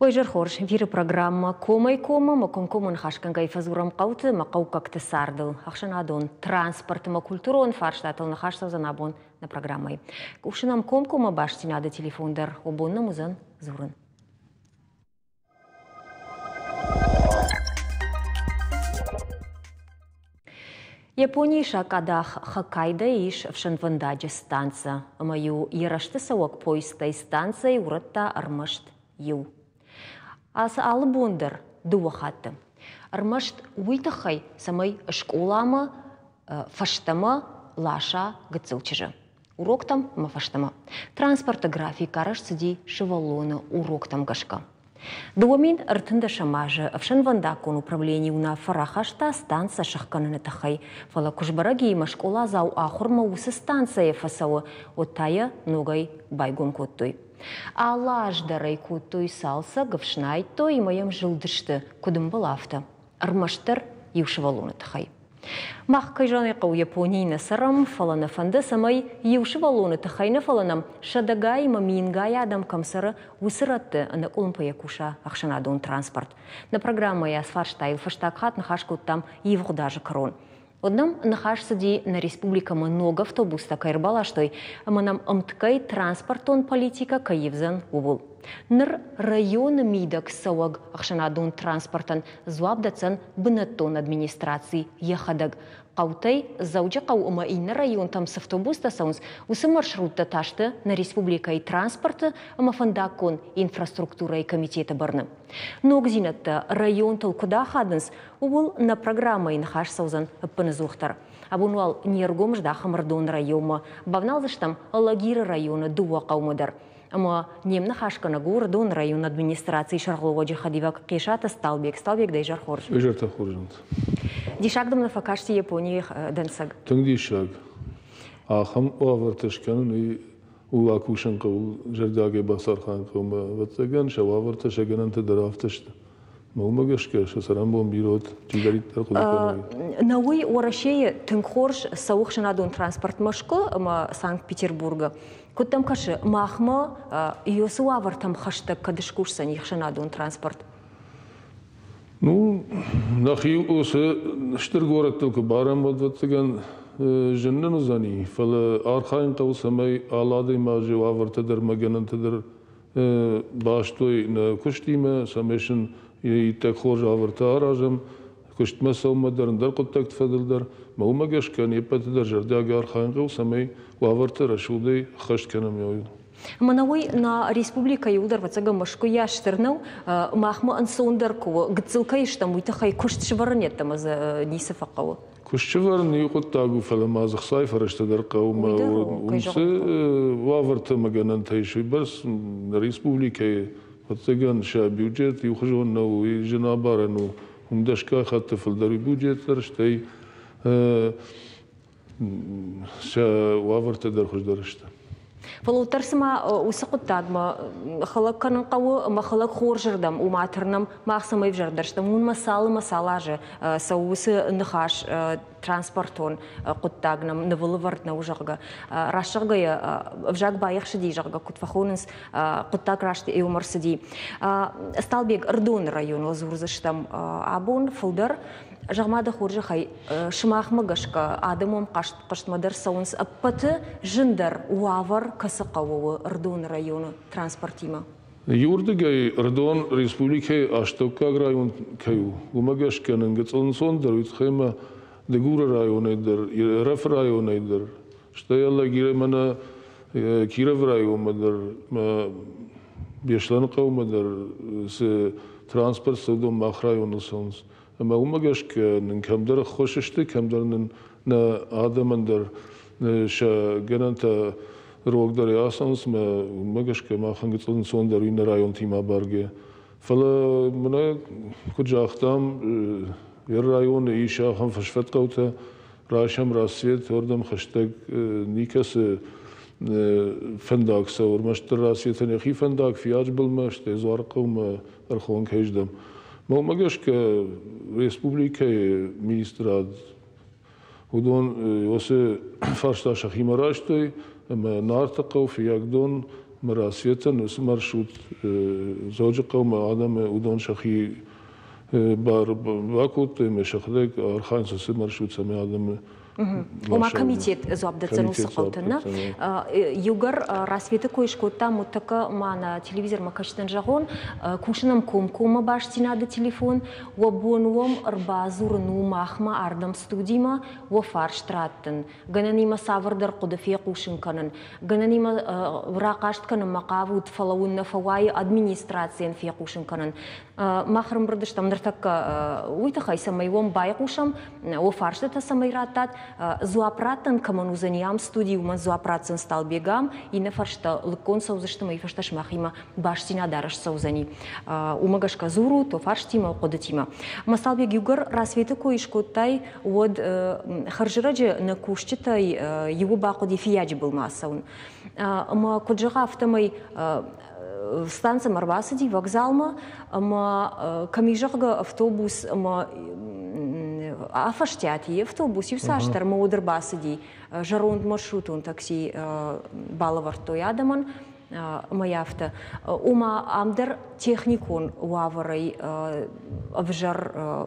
Уӕ зӕр хорз, эфиры программӕ «Комӕй-коммӕ» ӕмӕ комкоммӕ ныхасгӕнгӕй фӕдзурӕм хъӕуты ӕмӕ хъӕуккӕгты цардыл, ӕхсӕнадон транспорт ӕмӕ культурон фарстатыл ныхас цӕудзӕн абон нӕ программӕйы. Кусы нӕм комкоммӕ бастдзинады телефон дӕр, уӕ бон нӕм уыдзӕн дзурын. Японийы сакъадах Хоккайдойы ис ӕфсӕнвӕндаджы станцӕ, ӕмӕ-иу йӕ рӕзты цӕуӕг поездтӕй станцӕйы урӕдта ӕрмӕст иу. Ацы алы бон дӕр дыууӕ хатты. Ӕрмӕст уый тыххӕй, цӕмӕй скъоламӕ фӕстӕмӕ ласа гыццыл чызджы. Уроктӕм ӕмӕ фӕстӕмӕ. Транспорты график арӕзт цыди сывӕллоны уроктӕм гӕсгӕ. 2013 азы ӕфсӕнвӕндаггон управлени уынаффӕ рахаста станцӕ сӕхгӕныны тыххӕй, фӕлӕ куы сбӕрӕг и ӕмӕ скъоладзау ахуырмӕ уыцы станцӕйӕ фӕцӕуы, уӕд та йӕ ногӕй байгом кодтой. Алы аз дӕр ӕй кодтой цалцӕг, ӕфснайдтой ӕмӕ йӕм зылдысты, куыд ӕмбӕлы, афтӕ. Ӕрмӕстдӕр иу сывӕллоны тыххӕй. Мах, кӕй зӕгъын ӕй хъӕуы, Японийы нӕ цӕрӕм, фӕлӕ нӕ фӕнды, цӕмӕй иу сывӕллоны тыххӕй нӕ, фӕлӕ нӕм сӕдӕгай ӕмӕ мингай адӕм кӕм цӕры, уыцы рӕтты ӕнӕкъуылымпыйӕ куса ӕхсӕнадон транспорт. Нӕ программӕйы ацы фарстайыл фӕстаг хатт ныхас кодтам ивгъуыд азы кӕрон. Уӕд нӕм ныхас цыди, нӕ республикӕмӕ ног автобустӕ кӕй ӕрбаластой ӕмӕ нӕм ӕмткӕй транспортон политикӕ кӕй ивдзӕн, ууыл. Ныр районы мидӕг цӕуӕг ӕхсӕнадон транспортӕн дзуапп дӕтдзӕн бынӕттон администраци йӕхӕдӕг. Хъӕутӕй Дзӕуджыхъӕу ӕмӕ иннӕ районтӕм цы автобустӕ цӕуынц, уыцы маршруттӕ та сты нӕ республикӕйы транспорты ӕмӕ фӕндаггон инфраструктурӕйы комитеты бӕрны. Ногдзинӕдтӕ районтыл куыд ахадынц, ууыл нӕ программӕйы ныхас цӕудзӕн ӕппынӕдзухдӕр. Абон уал не ргом здахӕм Ӕрыдоны районмӕ. Бавналдзыстӕм Алагиры районы дыууӕ хъӕумӕ дӕр. Ӕмӕ не мныхасгӕнӕг у Ӕрыдоны районы администрацийы сӕргълӕууӕджы хӕдивӕг Хъесаты Сталбег. Сталбег, дӕ изӕр хорз. Изӕртӕ хорз уӕнт. Диссаг дын нӕ фӕкасти Японийы дӕнцӕг? Тынг диссаг. Ахӕм уавӕртӕ скӕнын уый ууыл акусын хъӕуы, зӕрдиагӕй бацархайын хъӕуы ӕмӕ, ӕвӕццӕгӕн, сӕ уавӕртӕ, сӕ гӕнӕнтӕ дӕр афтӕ сты. Уымӕ гӕсгӕ сӕ цӕрӕнбон бирӕ уыд, чидӕриддӕр хъуыды кӕны. Нӕ уый Уӕрӕсейы тынг хорз цӕуы ӕхсӕнадон транспорт Мӕскуы ӕмӕ Санкт-Петербургы. Куыд дӕм кӕсы, махмӕ цы уавӕртӕм хӕстӕг кӕд скусдзӕни ӕхсӕнадон транспорт? Ну, нӕхи уыцы стыр горӕттыл куы барӕм, уӕд, ӕвӕццӕгӕн, зын нын уыдзӕни, фӕлӕ архайын хъӕуы, цӕмӕй алы адӕймаджы уавӕртӕ дӕр ӕмӕ гӕнӕнтӕ дӕр бастой нӕ куыстимӕ, цӕмӕй сын иттӕг хорз уавӕртӕ аразӕм, куыстмӕ цӕуынмӕ дӕр, ӕндӕр хъуыддӕгты фӕдыл дӕр. Ӕмӕ уымӕ гӕсгӕ не ппӕты дӕр зӕрдиаг архайын хъӕуы, цӕмӕй уавӕртӕ рӕсугъдӕй ӕххӕст кӕнӕм. Ӕмӕ нӕ уый нӕ республикӕ иуылдӕр ӕвӕццӕгӕн Мӕскуыйӕ стыр нӕу, махмӕ ӕнцондӕр куы у, гыццыл кӕй стӕм, уый тыххӕй куыст сывӕрын йеддӕмӕ дзы ницы фӕхъӕуы. Куыст сывӕрын иу хъуыддаг у, фӕлӕ ма дзы хцайы фӕрӕзтӕ дӕр хъӕуы ӕмӕ уыцы уавӕртӕ ӕмӕ гӕнӕнтӕ ис, уыйбӕрц нӕ республикӕйы, ӕвӕццӕгӕн, сӕ бюджет иухуызон нӕу, уый зын абарӕн у. Уым дӕсгай хатты фылдӕр у бюджет дӕр, стӕй сӕ уавӕртӕ дӕр хуыздӕр сты. Фӕлӕ уӕддӕр цыма уыцы хъуыддагмӕ хӕлӕг кӕнын хъӕуы ӕмӕ хӕлӕг хорзырдӕм уымӕ тырнӕм, мах цӕмӕй ӕвзӕрдӕр стӕм, уымӕ цал ӕмӕ цал азы цӕуы уыцы ныхас транспортон хъуыддаг нӕм нывыл ӕвӕрд нӕу, зӕгъгӕ. Раст зӕгъгӕйӕ, ӕвзаг байӕхсыди, зӕгъгӕ, куыд фӕхонынц, хъуыддаг раст иумӕ рцыди. Сталбег Ӕрыдоны районыл дзурдзыстӕм абон фылдӕр. Зӕгъ-ма дӕ хорзӕхӕй, сымахмӕ гӕсгӕ адӕмон хъызтмӕ дӕр цӕуынц ӕппӕты зындӕр уавӕр кӕцы хъӕуы у Ӕрыдоны районы транспортимӕ? Иуырдыгӕй Ӕрыдон республикӕйы астӕуккаг район кӕй у, уымӕ гӕсгӕ нын гыццыл ӕнцондӕр уый тыххӕй ӕмӕ Дыгуры районӕй дӕр, Ӕрӕфы районӕй дӕр, стӕй Алагирӕй мӕнӕ Кировы районмӕ дӕр, Беслӕныхъӕумӕ дӕр цы транспорт цӕуы, уыдон мах районыл цӕуынц. Ӕмӕ уымӕ гӕсгӕ нын кӕмдӕр ӕххуыс сты, кӕмдӕр нын нӕ адӕмӕн дӕр сӕ гӕнӕнтӕ рогдӕрӕй ацӕуынц, ӕмӕ уымӕ гӕсгӕ махӕн гыццыл ӕнцондӕр у иннӕ районтимӕ абаргӕ. Фӕлӕ мӕнӕ куыд загътам, йӕ районы ис ахӕм фӕсфӕд хъӕутӕ, райсӕм Рассвет, уырдӕм хӕстӕг никӕцы фӕндаг цӕуы, ӕрмӕстдӕр Рассветӕн йӕхи фӕндаг Фиаджбылмӕ, стӕй Дзуарыхъӕумӕ ӕрхонкӕй здӕм. Мӕнмӕ гӕсгӕ республикӕйы министрад уыдон уыцы фарста сӕхимӕ райстой ӕмӕ Нарты хъӕу, Фыййагдон Ӕмӕ Рассветӕн уыцы маршрут Дзӕуджыхъӕумӕ адӕмы уыдон сӕхи бар бакодтой ӕмӕ сӕхӕдӕг архайынц уыцы маршрут, цӕмӕй адӕмы Ома комитет дзуапп дӕтдзӕн уыцы хъӕутӕн, нӕ? Иугӕр Рассветы кой скодтам, уыдтӕккӕ ма нӕ телевизормӕ кӕсджытӕн зӕгъон, кусын ӕм комкоммӕ бастдзинады телефон, уӕ бон уӕм ӕрбадзурын у махмӕ ардӕм студимӕ, уӕ фарст раттын, гӕнӕнимӕ цавӕрдӕр хъуыды фехъусын кӕнын, гӕнӕнимӕ рахъаст кӕнынмӕ хъавут, фӕлӕ уын нӕ фӕуайы администрацийӕн фехъусын кӕнын. Мах ӕрӕмбырд стӕм ныртӕккӕ уый тыххӕй, цӕмӕй уӕм байхъусӕм, уӕ фарстытӕ цӕмӕй раттат, дзуапп раттӕн кӕмӕн уыдзӕни ам студийы, уымӕн дзуапп ратдзӕн Сталбегам, иннӕ фӕрстӕ лыггонд цӕудзысты мӕ фӕстӕ сымахимӕ бастдзинад арӕзт цӕудзӕни. Уымӕ гӕсгӕ дзурут уӕ фарстимӕ, хъуыдытимӕ. Масалбег, иугӕр Рассветы кой скодтай, уӕд хӕрзӕрӕджы нӕ кусджытӕй иуы бахъуыди Фиййаджы былмӕ ацӕуын. Ӕмӕ куыд зӕгъа, афтӕмӕй станцӕмӕ ӕрбацыди вокзалмӕ ӕмӕ кӕм и, зӕгъгӕ, автобус ӕмӕ афӕстиат и автобус иуцасдӕр ӕмӕ уӕд ӕрбацыди зӕронд маршрутон такси балӕвӕрдтой адӕмӕн ӕмӕ афтӕ. Ома ам дӕр техникон уавӕрӕй ӕвзӕр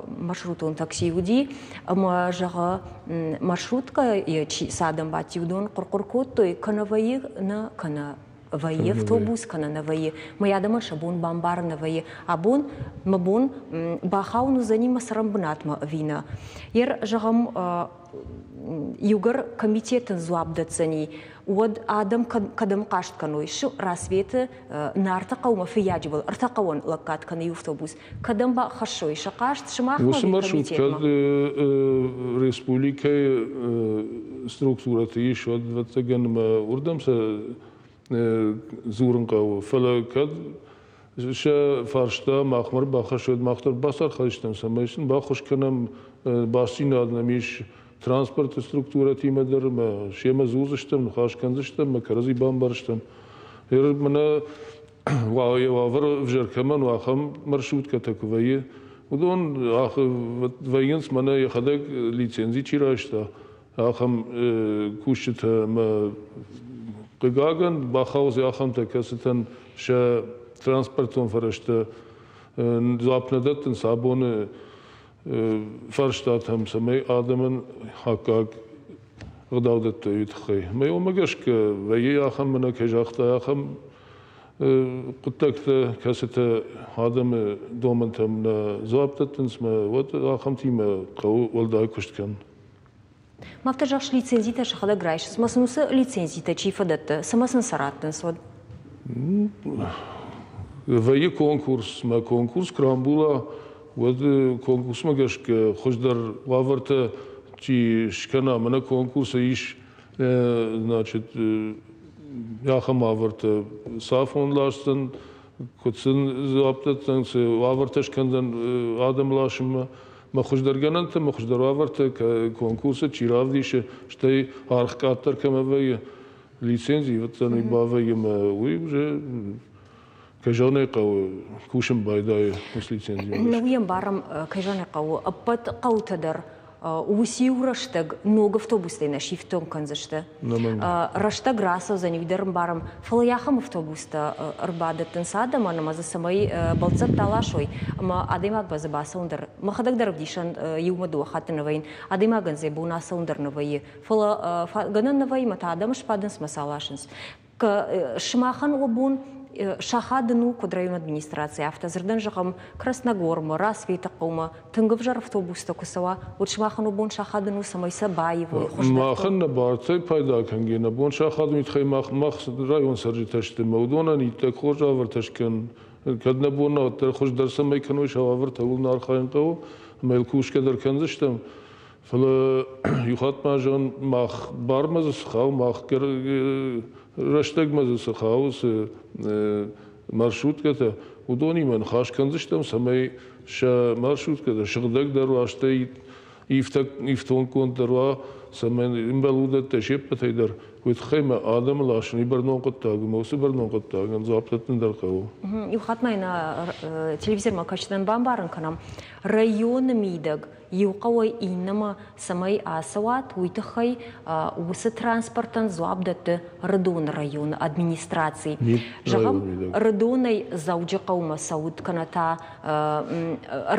маршрутон такси уыди ӕмӕ, зӕгъы, маршруткӕйы чи цы адӕм бадти, уыдон хъуыр-хъуыр кодтой, кӕнӕ вӕййы нӕ, кӕнӕ вӕййы автобус, кӕнӕ нӕ вӕййы. Мӕ адӕмӕн сӕ бон бамбарын нӕ вӕййы. Абон мӕ бон бахауын уыдзӕни мӕ цӕрӕнбынатмӕ ӕви нӕ. Ер, зӕгъӕм, иугӕр комитетӕн дзуапп дӕтдзӕни, уӕд адӕм кӕдӕм хъаст кӕной? Рассветы Нарты хъӕумӕ Фыййаджы был ӕртӕ хъӕуӕн лӕггад кӕны иу автобус. Кӕдӕм бахӕссой сӕ хъаст сымахмӕ? Уыцы маршрут кӕд республикӕйы структурӕты ис, уӕд, ӕвӕццӕгӕн, ӕмӕ уырдӕм сӕ дзурын хъӕуы. Фӕлӕ кӕд сӕ фарста махмӕ ӕрбахӕссой, мах дӕр бацархайдзыстӕм, цӕмӕй сын баххуыс кӕнӕм, бастдзинад нӕм ис транспорты структурӕтимӕ дӕр ӕмӕ семӕ дзурдзыстӕм, ныхас кӕндзыстӕм ӕмӕ кӕрӕдзи бамбӕрстӕм. Мӕнӕ йӕ уавӕр ӕвзӕр кӕмӕн у, ахӕм маршруткӕтӕ куы вӕййы, уыдон вӕййынц, мӕнӕ йӕхӕдӕг лицензи чи райста, ахӕм кусджытӕ ӕмӕ, хъыгагӕн, бахаудзӕ ахӕмтӕ, кӕцытӕн сӕ транспортон фӕрӕзтӕ дзуапп нӕ дӕттынц абоны фарстатӕм, цӕмӕй адӕмӕн аккаг ӕгъдау дӕттой, уый тыххӕй. Мӕ уымӕ гӕсгӕ вӕййы ахӕм, мӕнӕ кӕй загътай, ахӕм хъуыддӕгтӕ, кӕцытӕ адӕмы домӕнтӕм нӕ дзуапп дӕттынц, мӕ уӕд ахӕмтимӕ хъӕуы уӕлдай куыст кӕнын. Афтӕ зӕгъыс, лицензитӕ сӕхӕдӕг райсынц, ӕмӕ сын уыцы лицензитӕ чи фӕдӕтты, цӕмӕ сын сӕ раттынц, уӕд? Вӕййы конкурс, мӕ конкурс куы рамбула, уӕд конкурсмӕ гӕсгӕ хуыздӕр уавӕртӕ чи скӕна, мӕнӕ конкурсы ис, значит, ахӕм уавӕртӕ, цафон ласдзӕн, куыд сын дзуапп дӕтдзӕн, цы уавӕртӕ скӕндзӕн адӕм ласынмӕ. Мӕ хуыздӕргӕнӕнтӕ, мӕ хуыздӕр уавӕртӕ конкурсы чи равдисы, стӕй аргъ къаддӕр кӕмӕ вӕййы, лицензи ивддзӕн, уый бавӕййы ӕмӕ уый уже, кӕй зӕгъын ӕй хъӕуы, кусын байдайы уыцы лицензимӕ. Нӕ уый ӕмбарӕм, кӕй зӕгъын ӕй хъӕуы, ӕппӕт хъӕутӕ дӕр уыциу рӕстӕг ног автобустӕй нӕ сифтонг кӕндзысты. Рӕстӕг рацӕудзӕн, уый дӕр ӕмбарӕм, фӕлӕ ахӕм автобустӕ ӕрбадӕттынц адӕмӕн ӕмӕ дзы цӕмӕй бӕлццӕттӕ ласой, ӕмӕ адӕймагмӕ дзы бацӕуын дӕр, мӕхӕдӕг дӕр ӕвдисӕн иумӕ дыууӕ хатты нӕ вӕййын, адӕймагӕн дзы бон ацӕуын дӕр нӕ вӕййы, фӕлӕ гӕнӕн нӕ вӕййы, ӕмӕ та адӕм сбадынц ӕмӕ сӕ аласынц. Сымахӕн уӕ бон сахадын у, куыд районы администраци, афтӕ дзырдӕн зӕгъӕм, Красногормӕ, Рассветы хъӕумӕ тынг ӕвзӕр автобустӕ куы цӕуа, уӕд сымахӕн уӕ бон сахадын у, цӕмӕй сӕ баивой хуыздӕр? Махӕн нӕ бартӕй пайда кӕнгӕ, нӕ бон сахадын уый тыххӕй мах, мах район цӕрджытӕ сты, ӕмӕ уыдонӕн иттӕг хорз уавӕртӕ скӕнын. Кӕд нӕ бон нӕ, уӕддӕр хуыздӕр цӕмӕй кӕной сӕ уавӕртӕ, ууыл нӕ архайын хъӕуы, ӕмӕ йыл кусгӕ дӕр кӕндзыстӕм. Фӕлӕ иу хатт ма зӕгъын, мах бармӕ дзы цы хауы, мах рӕстӕгмӕ дзы цы хауы, цы маршруткӕтӕ, уыдонимӕ ныхас кӕндзыстӕм, цӕмӕй сӕ маршруткӕтӕ сыгъдӕгдӕр уа, стӕй ифтонггонд дӕр уа, цӕмӕн ӕмбӕлы уыдӕттӕ се ппӕтӕй дӕр, уый тыххӕй мӕ адӕмы ласын и бӕрнон хъуыддаг, ӕмӕ уыцы бӕрнон хъуыддагӕн дзуапп дӕттын дӕр хъӕуы. Иу хатт ма йын телевизормӕ кӕсджытӕн бамбарын кӕнӕм, районы мидӕг иу хъӕуӕй иннӕмӕ цӕмӕй ацӕуат, уый тыххӕй уыцы транспортӕн дзуапп дӕтты Рыдоны районы администраци. Зӕгъӕм, Рыдонӕй Дзӕуджыхъӕумӕ цӕут кӕнӕ та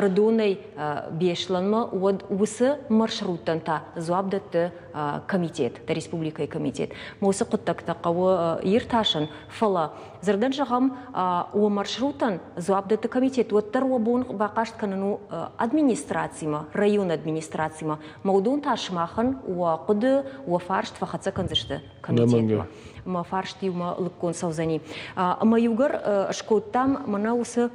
Рыдонӕй Беслӕнмӕ, уӕд уыцы маршруттӕн та дзуапп дӕтты комитет, республикӕйы комитет. Уыцы хъуыддӕгтӕ хъӕуы иртасын, фӕлӕ дзырдӕн зӕгъӕм, уӕ маршрутӕн дзуапп дӕтты комитет, уӕддӕр уӕ бон бахъаст кӕнын у администрацимӕ, районы администрацимӕ. Мӕ уыдон та сымахӕн уӕ хъуыды, уӕ фарст фӕхӕццӕ кӕндзысты комитетмӕ. Мӕ фарст иумӕ лыггонд цӕудзӕни. Ӕмӕ иугӕр скодтам мӕнӕ уыцы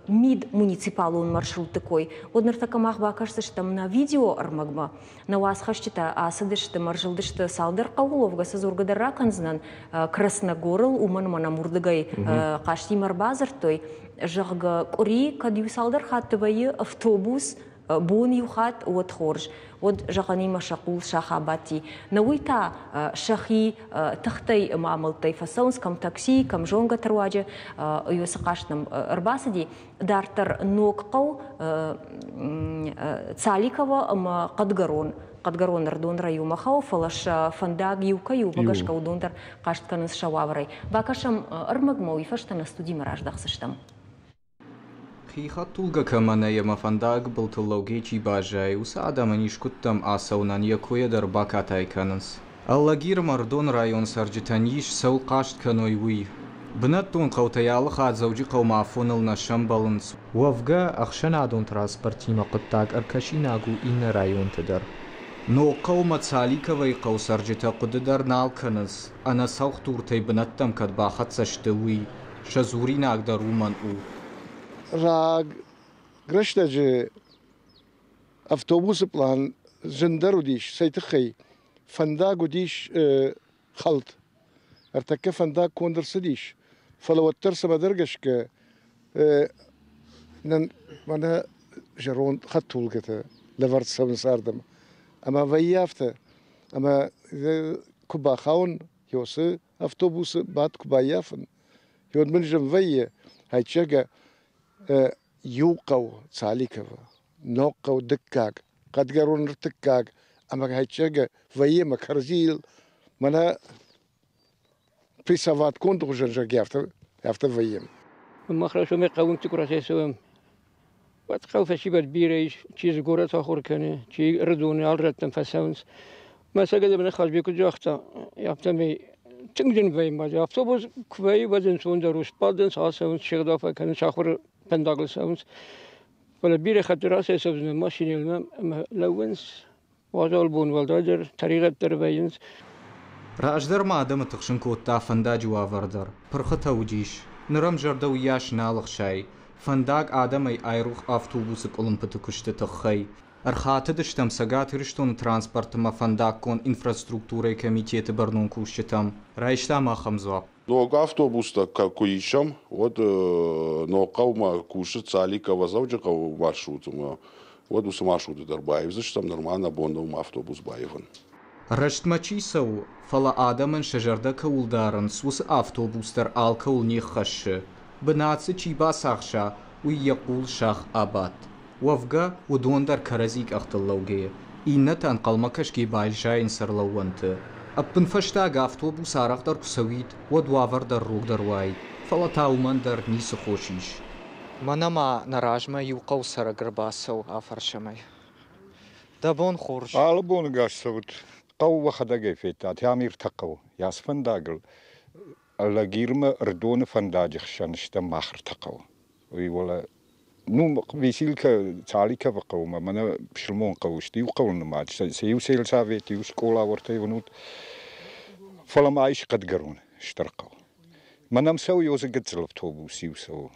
мидмуниципалон маршрутты кой, уӕд ныртӕккӕ мах бакӕсдзыстӕм нӕ видеоӕрмӕгмӕ. Нӕ уацхӕсджытӕ ацыдысты мӕ рзылдысты цалдӕр хъӕуыл, уӕвгӕ сӕ дзургӕ дӕр ракӕндзынӕн Красногорыл, уымӕн ӕмӕ нӕм уырдыгӕй хъазтимӕ ӕрбадзырдтой, зӕгъгӕ, къуыри кӕд иу цалдӕр хатты вӕййы автобус, бон иу хатт, уӕд хорз, уӕд зӕгъӕнимӕ сӕ хъул сах абадти. Нӕ уый та сӕхи тыхтӕй ӕмӕ амӕлттӕй фӕцӕуынц, кӕм такси, кӕм зонгӕты руаджы, уыцы хъазт нӕм ӕрбацыди. Дарддӕр ног хъӕу Цаликово ӕмӕ Хъӕдгӕрон. Хъӕдгӕрон ӕрдон районмӕ хауы, фӕлӕ сӕ фӕндаг иу кӕй у, уымӕ гӕсгӕ уыдон дӕр хъаст кӕнынц сӕ уавӕрӕй. Бакӕсӕм ӕрмӕгмӕ, уый фӕстӕ нӕ студимӕ раздӕхдзыстӕм. Хи хӕдтулгӕ кӕмӕ нӕй ӕмӕ фӕндаг былтыл лӕугӕ чи баззайы, уыцы адӕмӕн искуыдтӕм ацӕуынӕн йӕ койӕ дӕр бакатай кӕнынц. Алагиры Мӕрдон район цӕрджытӕн ис, цӕуыл хъаст кӕной, уый. Бынӕттон хъӕутӕй алы хатт Дзӕуджыхъӕумӕ афоныл нӕ сӕмбӕлынц. Уӕвгӕ, ӕхсӕнадон транспортимӕ хъуыддаг ӕркӕсинаг у иннӕ районты дӕр. Ногхъӕумӕ Цаликовойы хъӕуы цӕрджытӕ хъуыды дӕр нал кӕнынц, ӕнӕ цӕлхдуртӕй бынӕттӕм кӕд бахӕццӕ сты, уый. Сӕ дзуринаг дӕр уымӕн у. Раг рӕстӕджы автобусы пълан зындӕр уыдис, цӕй тыххӕй фӕндаг уыдис хӕлд. Ӕртӕккӕ фӕндаг конд ӕрцыдис, фӕлӕ уӕддӕр цӕмӕдӕр гӕсгӕ нын мӕнӕ зӕронд хӕдтулгӕтӕ лӕвӕрд цӕуынц ардӕм. Ӕмӕ вӕййы афтӕ, ӕмӕ куы бахауын уыцы автобусы бадт куы баййафын, уӕд мын зын вӕййы, айчегӕ иу хъӕу Цаликово, ног хъӕу дыккаг, Хъӕдгӕрон ӕртыккаг ӕмӕ хайчегӕ вӕййы ӕмӕ кӕрӕдзийыл мӕнӕ прессоватгонд хуызӕн зӕгъгӕ, афтӕ, афтӕ вӕййӕм. Мах райсомӕй хъӕуынгты куы рацӕйцӕуӕм, уӕд хъӕуы фӕсивӕд бирӕ ис, чи дзы горӕт ахуыр кӕны, чи Ӕрыдоны алы рӕттӕм фӕцӕуынц. Мӕ цӕгӕлӕн Хазби куыд загъта, афтӕмӕй тынг зын вӕййы. Автобус куы вӕййы, уӕд ӕнцондӕр у, сбадынц, ацӕуынц, се гъдау фӕкӕнынц, ахуыры фӕндагыл цӕуынц. Фӕлӕ бирӕ хатты рацӕйцӕудзынӕ машинӕимӕ ӕмӕ лӕууынц, уазал бон уӕлдайдӕр, тӕригъӕд дӕр вӕййынц. Раздӕр ма адӕмы тыхсын кодта фӕндаджы уавӕр дӕр. Пырхытӕ уыдис. Ныр ӕм зӕрдӕ уыйас нал ӕхсайы. Фӕндаг адӕмӕй айрох автобусы къуылымпыты куысты тыххӕй. Ӕрхатыдыстӕм Цӕгат Ирыстоны транспорт ӕмӕ фӕндаггон инфраструктурӕйы комитеты бӕрнон кусджытӕм. Райстам ахӕм дзуапп. Ног автобустӕ куы исӕм, уӕд Ногхъӕумӕ кусы Цаликово Дзӕуджыхъӕуы маршрутмӕ, уӕд уыцы маршруты дӕр баивдзыстӕм, нырма нӕ бон нӕу автобус баивын. Рӕстмӕ чи цӕуы, фӕлӕ адӕмӕн сӕ зӕрдӕ кӕуыл дарынц, уыцы автобус дӕр алкӕуыл не ххӕссы. Бынат дзы чи бацахса, уый йӕ хъул сах абадт. Уӕвгӕ, уыдон дӕр кӕрӕдзи къӕхтыл лӕугӕйӕ, иннӕтӕ ӕнхъӕлмӕ кӕсгӕ баззайынц ӕрлӕууӕнты. Ӕппынфӕстаг автобус арӕхдӕр куы цӕуид, уӕд уавӕр дӕр рогдӕр уаид, фӕлӕ та уымӕн дӕр ницы хос ис. Мӕнӕ ма нӕ размӕ иу хъӕу цӕрӕг ӕрбацӕуы, афӕрсӕм ӕй. Дӕ бон хорз. Алы боныгас цӕут. Хъӕу уӕхӕдӕгӕй федтат, ам Иртӕ хъӕу. Йас фӕндагыл Алагирмӕ Ӕрыдоны фӕндаджы хсӕн стӕм мах ӕртӕ хъӕуы. Уый уӕлӕ ну, Весилкӕ Цаликовы хъӕумӕ, мӕнӕ Пысылмон хъӕу сты, иу хъӕуы нымад, сӕ иу сельсовет, иу скъола уӕртӕ уынут. Фӕлӕ ма ис Хъӕдгӕрон стыр хъӕу. Мӕнӕм цӕуы ёзы гыццыл автобус иу цӕуы.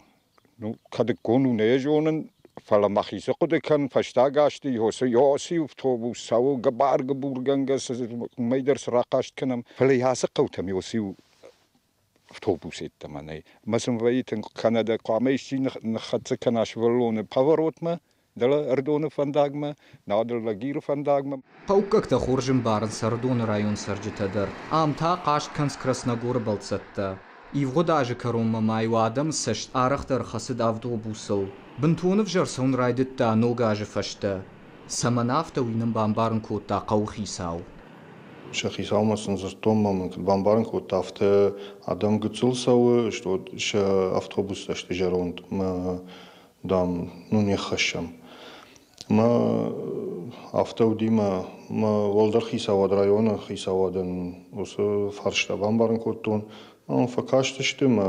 Ну, кӕдыккон у, нӕ зонын, фӕлӕ мӕхи цы хъуыды кӕн, фӕстаг азты ёсы автобус цӕуы гыбар-гыбургӕнгӕ, уымӕй дӕр цы рахъаст кӕнӕм. Фӕлӕ ацы хъӕутӕм ёсы иу автобус йеддӕмӕ нӕй. Ӕмӕ сын вӕййы тынг кӕнӕ дӕ хъуамӕ исчи ныххӕццӕ кӕна сывӕллоны поворотмӕ. Дӕлӕ Ӕрыдоны фӕндагмӕ, науӕд Алагиры фӕндагмӕ. Хъӕуккӕгтӕ хорз ӕмбарынц Ӕрыдоны район цӕрджытӕ дӕр. Ам та хъаст кӕнынц Красногоры бӕлццӕттӕ. Ивгъуыд азы кӕронмӕ ма-иу адӕмы цӕст арӕхдӕр хӕцыд автобусыл. Бынтон ӕвзӕр цӕуын райдыдта ног азы фӕстӕ. Цӕмӕн афтӕ, уый нын бамбарын кодта хъӕуыхицау. Сӕ хицаумӕ сын дзырдтон ӕмӕ мын куыд бамбарын кодта, афтӕ адӕм гыццыл цӕуы, сӕ автобустӕ сты зӕронд ӕмӕ, дам, ну не ххӕссӕм. Ӕмӕ афтӕ уыди мӕ мӕ уӕлдӕр хицауад, районы хицауадӕн уыцы фарста бамбарын кодтон. Ӕмӕ фӕкастысты мӕ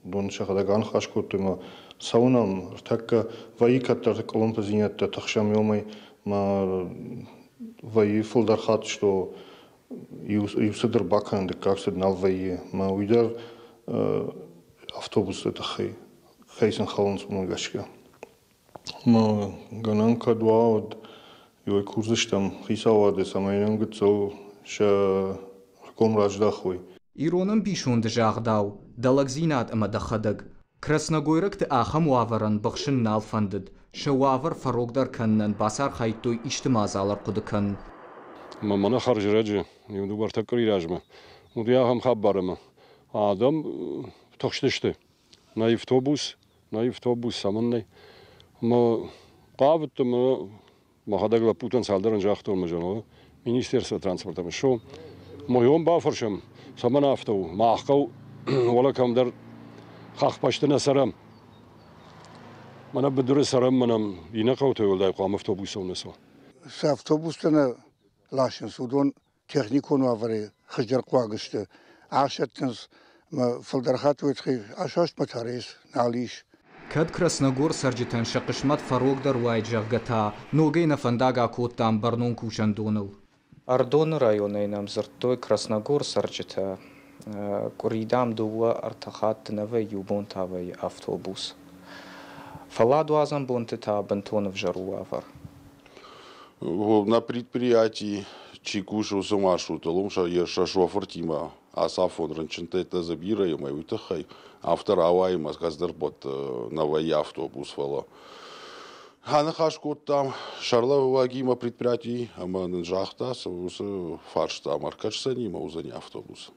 дон сӕхӕдӕг аныхас кодтой мӕ цӕуын ӕм ӕртӕккӕ вӕййы кӕддӕрты къуылымпыдзинӕдтӕ тыхсӕм уымӕй мӕ вӕййы фылдӕр хатт, что иу цыдӕр бакӕнын, дыккаг цыд нал вӕййы. Мӕ уый дӕр автобусты тыххӕй кӕй сын хӕлынц, уымӕ гӕсгӕ. Мӕ гӕнӕн кӕд уа, уӕд иуӕй курдзыстӕм хицауады, цӕмӕй нын гыццыл сӕ ргом раздахой. Ирон ӕмбисонды загъдау, дӕ лӕгдзинад ӕмӕ дӕхӕдӕг. Красногойрӕгты ахӕм уавӕрӕн быхсын нал фӕндыд. Сӕ уавӕр фӕрогдӕр кӕнынӕн бацархайдтой исты мадзал ӕрхъуыды кӕнын. Ӕмӕ мӕнӕ хӕрзрӕджы, иу дыууӕ-ӕртӕ къуыри размӕ, уыди ахӕм хабар, ӕмӕ адӕм тыхстысты. Нӕ автобус, нӕ автобус цӕмӕн нӕй? Ӕмӕ хъавыдтӕн ӕмӕ мӕхӕдӕг лӕппутӕн цалдӕрӕн загътон, мӕ зӕгъын, министерство транспорта ссо. Мойон бафӕрсӕм, цӕмӕн афтӕ у? Мах хъӕу уӕлӕ кӕмдӕр хӕхбӕсты нӕ цӕрӕм. Мӕнӕ быдыры цӕрӕм, мӕнӕ иннӕ хъӕутӕй уӕлдай хъуамӕ автобусыл нӕ цӕуа. Цы автобустӕ нӕ ласынц, уыдон техникон уавӕрӕй хуыздӕрхъуаг сты. Асӕттынц ӕмӕ фылдӕр хатт уый тыххӕй асастмӕ та рейс нал ис. Кӕд Красногор цӕрджытӕн сӕ хъысмӕт фӕрогдӕр уаид, зӕгъгӕ та, ногӕй нӕ фӕндаг акодтам бӕрнон кусӕндоныл. Ӕрыдоны районӕй нӕм дзырдтой Красногор цӕрджытӕ. Къуыри, дам, дыууӕ-ӕртӕ хатты нӕ вӕййы, иу бон та вӕййы автобус. Фӕлладуадзӕн бонты та бынтон ӕвзӕр у уавӕр. На предприятии чи кусы, уыцы маршрутыл, уым сӕ шофыртимӕ ацафон рынчынтӕ дзы бирӕ ӕмӕ уый тыххӕй афтӕ рауайы ӕмӕ кӕцыдӕр нӕ вӕййы автобус, фӕлӕ аныхас кодтам сӕргълӕууӕгимӕ предприятийы ӕмӕ нын загъта, уыцы фарстамӕ ӕркӕсдзӕни ӕмӕ уыдзӕни автобус.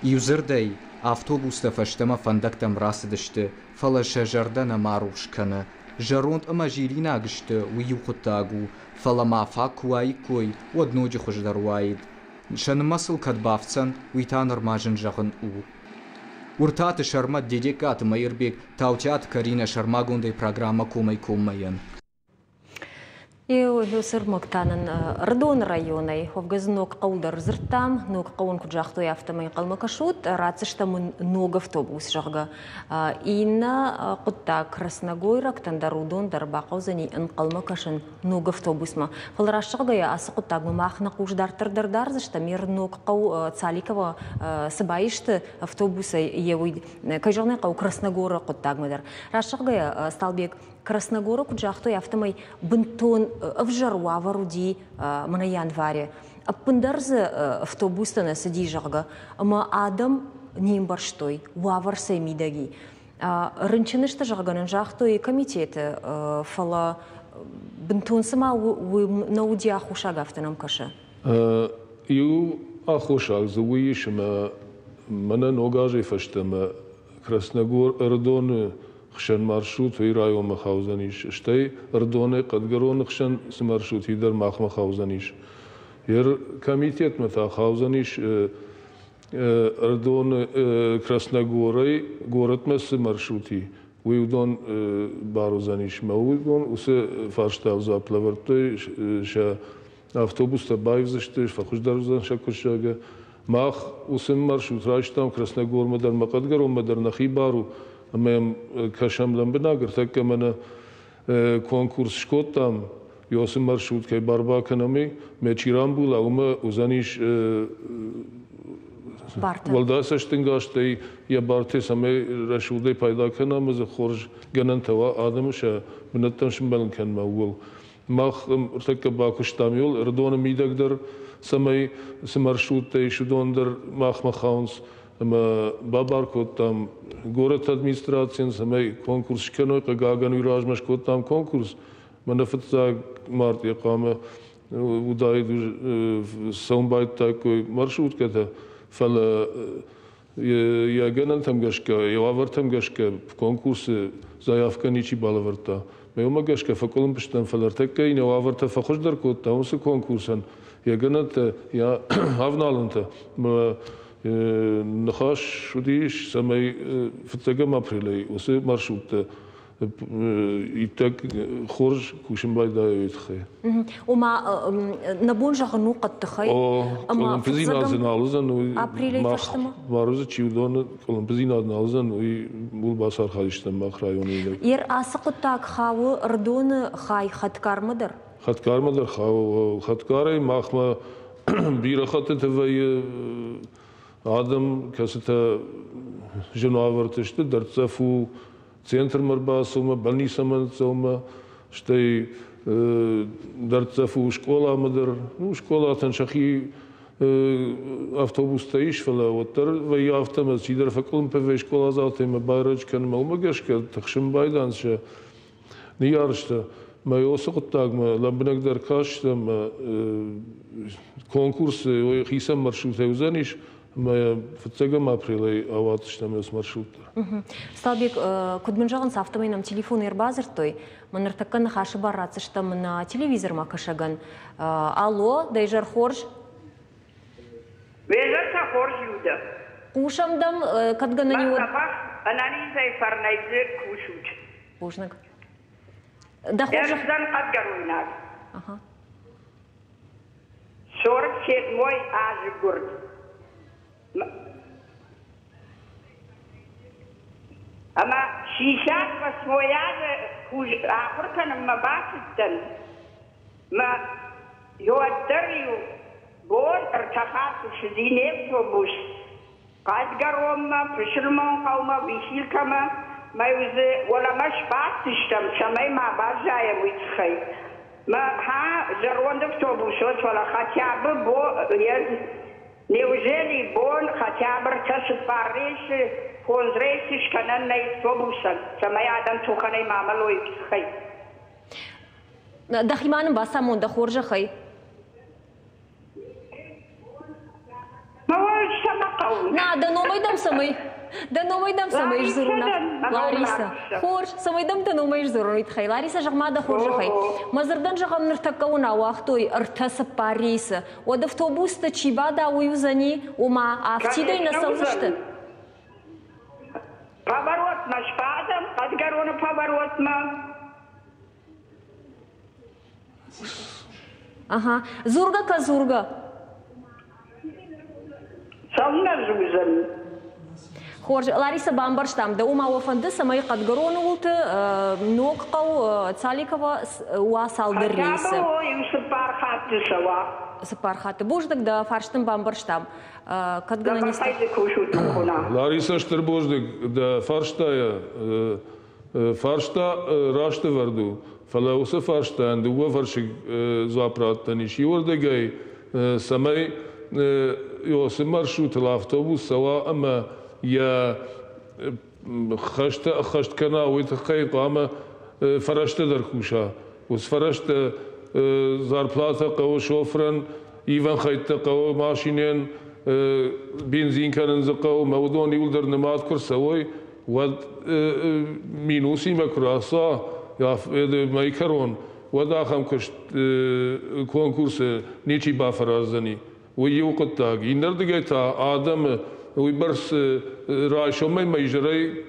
Иудзырдӕй, автобустӕ фӕстӕмӕ фӕндӕгтӕм рацыдысты, фӕлӕ сӕ зӕрдӕ нӕма рухс кӕны. Зӕронд ӕмӕ зилинаг сты, уый иу хъуыддаг у, фӕлӕ ма фаг куы уаиккой, уӕд ноджы хуыздӕр уаид. Сӕ нымӕцыл кӕд бафтдзӕн, уый та нырма зын зӕгъын у. Уыртаты Сӕрмӕт, Дедегкаты Мӕирбег, Таутиаты Каринӕ сӕрмагондӕй программӕ Комӕй-коммӕ-йӕн. Еу та нын Ӕрыдоны районӕй уӕвгӕ дзы ног хъӕу дӕр дзырдтам. Ног хъӕуӕн куыд загътой, афтӕмӕй ӕнхъӕлмӕ кӕсут, ратдзыстӕм ын ног автобус, зӕгъгӕ. Иннӕ хъуыддаг красногойрӕгтӕн дӕр уыдон дӕр бахъӕудзӕни ӕнхъӕлмӕ кӕсын ног автобусмӕ. Фӕлӕ раст зӕгъгӕйӕ, ацы хъуыддагмӕ мах нӕ хъус дарддӕр дӕр дардзыстӕм. Ир ног хъӕу Цаликово цы баисты автобусӕй, йе уый, кӕй зӕгъын ӕй хъӕуы, Красногоры хъуыддагмӕ дӕр. Раст зӕгъгӕйӕ, Сталбег, Красногоры куыд загътой, афтӕмӕй бынтон ӕвзӕр уавӕр уыди мӕнӕ январе. Ӕппындӕр дзы автобустӕ нӕ цыди, зӕгъгӕ, ӕмӕ адӕм не мбӕрстой, уавӕр цӕй мидӕг и. Рынчын сты, зӕгъгӕ, нын загътой комитеты, фӕлӕ бынтон цыма нӕ уыди аххосаг, афтӕ нӕм кӕсы. Иу аххосаг дзы уый ис, ӕмӕ мӕнӕ ног азӕй фӕстӕмӕ Красногор Ӕрыдоны хсӕн маршрут уый районмӕ хаудзӕнис, стӕй Ӕрыдонӕй Хъӕдгӕроны хсӕн цы маршрут и дӕр махмӕ хаудзӕнис. Ер комитетмӕ та хаудзӕнис Ӕрыдоны Красногорӕй горӕтмӕ цы маршрут и, уый уыдон бар уыдзӕнис. Мӕ уыдон уыцы фарстайыл дзуапп лӕвӕрдтой сӕ автобустӕ баивдзысты, фӕхуыздӕр уыдзӕн сӕ куыст, зӕгъгӕ. Мах уыцы маршрут райстам Красногормӕ дӕр, мӕ Хъӕдгӕронмӕ дӕр нӕхи бар у, ӕмӕ йӕм кӕсӕм лӕмбынӕг. Ӕртӕккӕ мӕнӕ конкурс скодтам, уыцы маршрут кӕй бар бакӕнӕм, мӕ чи рамбула, уымӕ уыдзӕнис уӕлдай цӕстӕнгастӕй йӕ бартӕ, цӕмӕй рӕсугъдӕй пайда кӕна ӕмӕ дзы хорз гӕнӕнтӕ уа адӕмы сӕ бынӕттӕм сымбӕлын кӕнынмӕ, ууыл. Мах ӕртӕккӕ бакуыстам иуыл Ӕрыдоны мидӕг дӕр, цӕмӕй цы маршруттӕ ис, уыдон дӕр махмӕ хауынц. Ӕмӕ бабар кодтам горӕты администрацийӕн, цӕмӕй конкурс скӕной. Хъыгагӕн, уый размӕ скодтам конкурс. Мӕнӕ фыццаг мартъи хъуамӕ уыдаид цӕуын байдыдтаиккой маршруткӕтӕ, фӕлӕ йӕ гӕнӕнтӕм гӕсгӕ, йӕ уавӕртӕм гӕсгӕ конкурсы заявкӕ ничи балӕвӕрдта. Мӕ уымӕ гӕсгӕ фӕкъуылымпы стӕм, фӕлӕ ӕртӕккӕ йын йӕ уавӕртӕ фӕхуыздӕр кодта уыцы конкурсӕн, йӕ гӕнӕнтӕ, йӕ авналӕнтӕ. Ныхас уыдис, цӕмӕй фыццӕгӕм апрелӕй уыцы маршруттӕ иттӕг хорз кусын байдайой уый тыххӕй. Ома нӕ бон зӕгъын у хъӕддыхӕй. О, къуылымпыдзинад дзы нал уыдзӕн, уый мах Марузы чи уыдоны къуылымпыдзинад нал уыдзӕн, уый ууыл бацархайдзыстӕм мах районы. Ер ацы хъуыддаг хауы Ӕрыдоны хай Хӕтгармӕ дӕр? Хӕтгармӕ дӕр хауы. Хӕтгарӕй махмӕ бирӕ хӕттыты вӕййы адӕм, кӕцытӕ зын уавӕрты сты, дӕрддзӕф у центрмӕ ӕрбацӕуынмӕ, больницӕмӕ ныццӕуынмӕ, стӕй дӕрддзӕф у скъоламӕ дӕр. Ну, скъолатӕн сӕхи автобустӕ ис, фӕлӕ уӕддӕр вӕййы афтӕ, ӕмӕ чидӕр фӕкъуылымпы вӕййы скъоладзаутӕй ӕмӕ байрӕджы кӕнынмӕ. Уымӕ гӕсгӕ тыхсын байдайынц сӕ ныййарджытӕ. Мӕ уыцы хъуыддагмӕ лӕмбынӕгдӕр кастӕн ӕмӕ конкурсы хицӕн маршрутӕй уыдзӕнис, ӕмӕ фыццӕгӕм апрелӕй ауадздзыстӕм ацы маршрут дӕр. Сталбег, куыд мын зӕгъынц, афтӕмӕй нӕм телефоны ӕрбадзырдтой. Мӕ ныртӕккӕ ныхасы бар ратдзыстӕм нӕ телевизормӕ кӕсӕгӕн. Алло, дӕ изӕр хорз? Ме зӕр та хорз, Людӕ. Хъусӕм дӕм, кӕд гӕнӕн и, уӕд. Мӕ ӕнӕнизӕй фӕрнӕй дзы кусут. Бузныг. Дӕ хорзӕх... Ӕз дӕн хъӕдгӕройнаг. 47 азы гуырд. Ӕмӕ 68 азы ахуыр кӕнынмӕ бацыдтӕн. Мӕ уӕддӕр-иу бон ӕртӕ хатты цыди не автобус Хъӕдгӕронмӕ, Пысылмонхъӕумӕ, Висилкӕмӕ мӕ-иу дзы уӕлӕмӕ сбадтыстӕм, цӕмӕй ма баззайӕм, уый тыххӕй. Мӕ ха зӕронд автобус уыд, фӕлӕ хотя бы неужели бон хотя бы ӕртӕ цыппар рейсы, фондз рейсы скӕнӕн нӕй автобусӕн, цӕмӕй адӕм тухӕнӕй ма мӕлой, уый тыххӕй. Дӕхимӕ нын бацамон дӕ хорзӕхӕй. На, дӕ номӕй дӕм цӕмӕй дӕ номӕй дӕм цӕмӕй сдзурон? Лариса. Хорз, цӕмӕй дӕм дӕ номӕй сдзурон, уый тыххӕй. Лариса, зӕгъ-ма дӕ хорзӕхӕй. Мӕ дзырдӕн зӕгъӕм, ныртӕккӕ уын ауагътой ӕртӕ-цыппар рейсы. Уӕд автобусты чи бада, уый уыдзӕни, ома афтидӕй нӕ цӕудзысты? Поворотмӕ сбадӕм, хъӕдгӕроны поворотмӕ. Ага. Дзургӕ кӕ, дзургӕ. Цӕуылнӕ дзурдзӕн? Хорз, Лариса, бамбӕрстам дӕ. Уымӕ уӕ фӕнды, цӕмӕй Хъӕдгӕроны уылты ног хъӕу Цаликова уа цалдӕр рейсы. Иу цыппар хатты цӕуа. Цыппар хатты. Бузныг дӕ, фарстын бамбӕрстам. Кӕд гӕнӕн ис? Лариса, стыр бузныг дӕ фарстайӕ. Фарста раст ӕвӕрд у, фӕлӕ уыцы фарстайӕн дыууӕвӕрсыг дзуапп раттӕн ис. Иуӕрдыгӕй, цӕмӕй уыцы маршрутыл автобус цӕуа ӕмӕ йӕ хӕстӕ ӕххӕст кӕна, уый тыххӕй хъуамӕ фӕрӕзтӕ дӕр куса. Уыцы фӕрӕзтӕ зарплатӕ хъӕуы шофырӕн, ивӕн хӕйттӕ хъӕуы машинӕйӕн, бензин кӕнын дзы хъӕуы, ӕмӕ уыдон иуылдӕр нымад куы рцӕуой, уӕд минусимӕ куы рацӕуа мӕйы кӕрон, уӕд ахӕм куыст конкурсы ничи бафӕраздзӕни. Уый иу хъуыддаг. Иннӕрдыгӕй та адӕмы уыйбӕрц райсомӕй мӕ изӕрӕй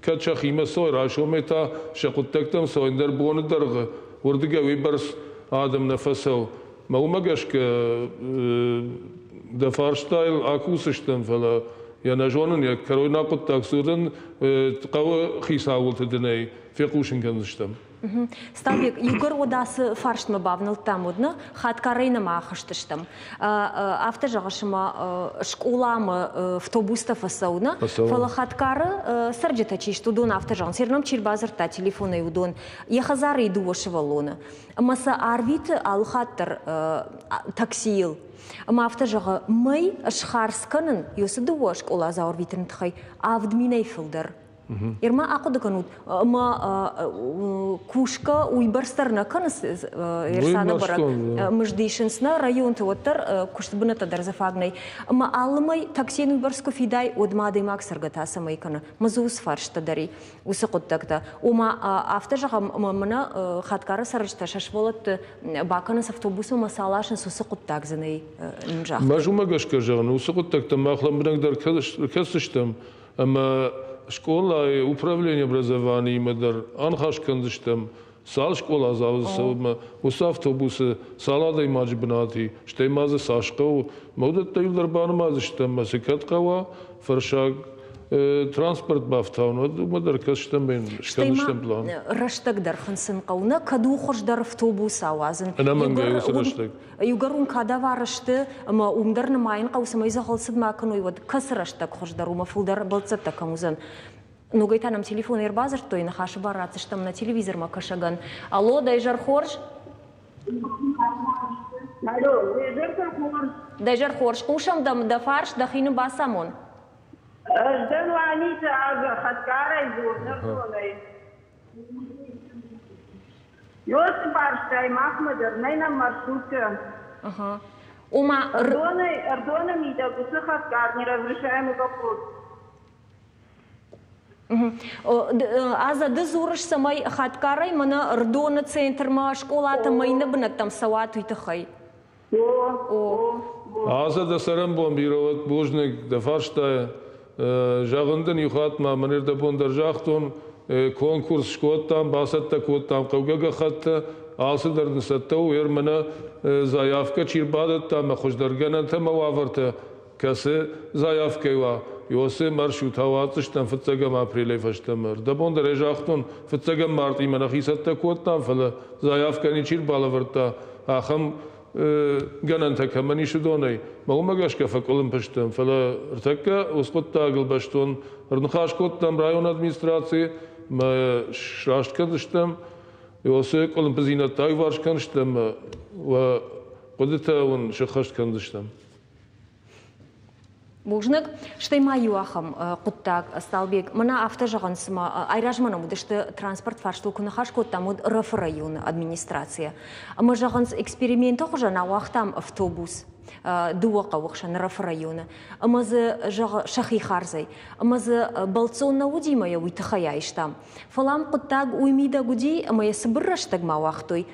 кӕд сӕхимӕ цӕуой, райсомӕй та сӕ хъуыддӕгтӕм цӕуой, ӕндӕр боны дӕргъы уырдыгӕй уыйбӕрц адӕм нӕ фӕцӕуы. Мӕ уымӕ гӕсгӕ дӕ фарстайыл акусдзыстӕм, фӕлӕ йӕ нӕ зонын, йӕ кӕройнаг хъуыддаг цы уыдзӕн, хъӕуы хицауылты дын ӕй фехъусын кӕндзыстӕм. Ставик, иугӕр уӕд ацы фарстмӕ бавнӕлдтам, уӕд нӕ хатгарӕй нӕма ахызтыстӕм. Афтӕ зӕгъыс, ӕмӕ скъоламӕ автобустӕ фӕцӕуы, нӕ? Фӕлӕ хатгары цӕрджытӕ чи сты, уыдон афтӕ зӕгъынц, йе рном чи рбадзырдта телефонӕй, уыдон йӕ хӕдзары дыууӕ сывӕллоны. Ӕмӕ сӕ арвиты алы хатт дӕр таксийыл. Ӕмӕ афтӕ зӕгъы, мӕй схардз кӕнын уыцы дыууӕ скъоладзау ӕрвитыны тыххӕй 7000-ӕй фылдӕр. Ирма ахъуыды кӕнут, ӕмӕ кусгӕ уыйбӕрц дӕр нӕ кӕныц Ерсаны бӕрӕг мызд исынц нӕ районты, уӕддӕр куысты бынӕттӕ дӕр дзы фаг нӕй. Ӕмӕ алы мӕй таксийӕн уыйбӕрц куы фидай, уӕд ма адӕймаг цӕргӕ та цӕмӕй кӕны? Мӕ дзы уыцы фарста дӕр и, уыцы хъуыддӕгтӕ. Ома, афтӕ зӕгъӕм, ӕмӕ мӕнӕ Хаткары цӕрджытӕ сӕ сывӕллӕтты бакӕнынц автобусмӕ ӕмӕ сӕ аласынц, уыцы хъуыддаг дзы нӕй загътой. Мӕ уымӕ гӕсгӕ зӕгъын, уыцы хъуыддӕгтӕ мах лӕмбынӕгдӕр кӕсдзыстӕм ӕмӕ скъолайы управление образованиимӕ дӕр аныхас кӕндзыстӕм, цал скъоладзауы цӕуы уыцы автобусы цал адӕймаджы бынат и, стӕй ма дзы цас хъӕуы, мӕ уыдӕттӕ иуылдӕр банымадзыстӕм ӕмӕ цы кӕд хъӕуа, фӕрсаг транспорт бафтауын, уӕд уымӕ дӕр кӕсдзыстӕм, скӕндзыстӕм план. Рӕстӕг дӕр хынцын хъӕуы нӕ, кӕд у хуыздӕр автобус ауадзын. Ӕнӕмӕнгӕй уыцы рӕстӕг. Иугӕр уым кадавар сты ӕмӕ уым дӕр нымайын хъӕуы, цӕмӕй дзӕгъӕлцыд ма кӕной, уӕд кӕцы рӕстӕг хуыздӕр у, ӕмӕ фылдӕр бӕлццӕттӕ кӕм уыдзӕн? Ногӕй та нӕм телефонӕй ӕрбадзырдтой, ныхасы бар ратдзыстӕм нӕ телевизормӕ кӕсӕгӕн. Алло, дӕ изӕр хорз? Алло, дӕ изӕр хорз. Дӕ изӕр хорз. Хъусӕм дӕм, дӕ фарс дӕхи нын бацамон. Ӕз дӕн Уаниты Азӕ, хӕтгарӕй дзур, нӕртонӕй. Ёсы барстӕй махмӕ дӕр нӕй нӕм маршруткӕ. Ома Ӕрдонӕй Ӕрдоны мидӕг уыцы хӕтгар неразрешаемый вопрос. Азӕ, ды дзурыс, цӕмӕй хатгарӕй мӕнӕ Ӕрдоны центрмӕ, скъолатӕм ӕмӕ иннӕ бынӕттӕм цӕуат, уый тыххӕй? Азӕ, дӕ цӕрӕнбон бирӕ уӕд, бузныг дӕ фарстайӕ. Зӕгъын дын иу хатт ма мӕн ӕрдӕбон дӕр загътон, конкурс скодтам, бацӕттӕ кодтам хъӕугӕ гӕххӕттӕ, алцыдӕр нын цӕттӕ у, ер мӕнӕ заявкӕ чи рбадӕтта мӕ хуыздӕргӕнӕнтӕ мӕ уавӕртӕ, кӕцы заявкӕй уа, уыцы маршрут ауадздзыстӕм фыццӕгӕм апрелӕй фӕстӕмӕ. Ӕрдӕбон дӕр ӕй загътон, фыццӕгӕм мартъимӕ нӕхи цӕттӕ кодтам, фӕлӕ заявкӕ ничи рбалӕвӕрдта, ахӕм гӕнӕнтӕ кӕмӕн ис, уыдонӕй. Мӕ уымӕ гӕсгӕ фӕкъуылымпы стӕм, фӕлӕ ӕртӕккӕ уыцы хъуыддагыл бӕстон ӕрныхас кодтам районы администрацийы, мӕ сраст кӕндзыстӕм, уыцы къуылымпыдзинӕдтӕ аиуварс кӕндзыстӕм, уӕ хъуыдытӕ уын сӕххӕст кӕндзыстӕм. Бузныг. Стӕй ма иу ахӕм хъуыддаг, Сталбег, мӕнӕ афтӕ зӕгъын, цыма айразмӕ нӕм уыдысты транспорт фарстыл куы ныхас кодтам, уӕд РФ-ы районы администрацийӕ. Ӕмӕ зӕгъынц, эксперименты хуызӕн ауагътам автобус дыууӕ хъӕуы хсӕн РФ-ы районы. Ӕмӕ дзы, зӕгъы, сӕхи хардзӕй. Ӕмӕ дзы бӕлццон нӕ уыди ӕмӕ йӕ уый тыххӕй айстам. Фӕлӕ ам хъуыддаг уый мидӕг уыди, ӕмӕ йӕ цыбыр рӕстӕгмӕ ауагътой,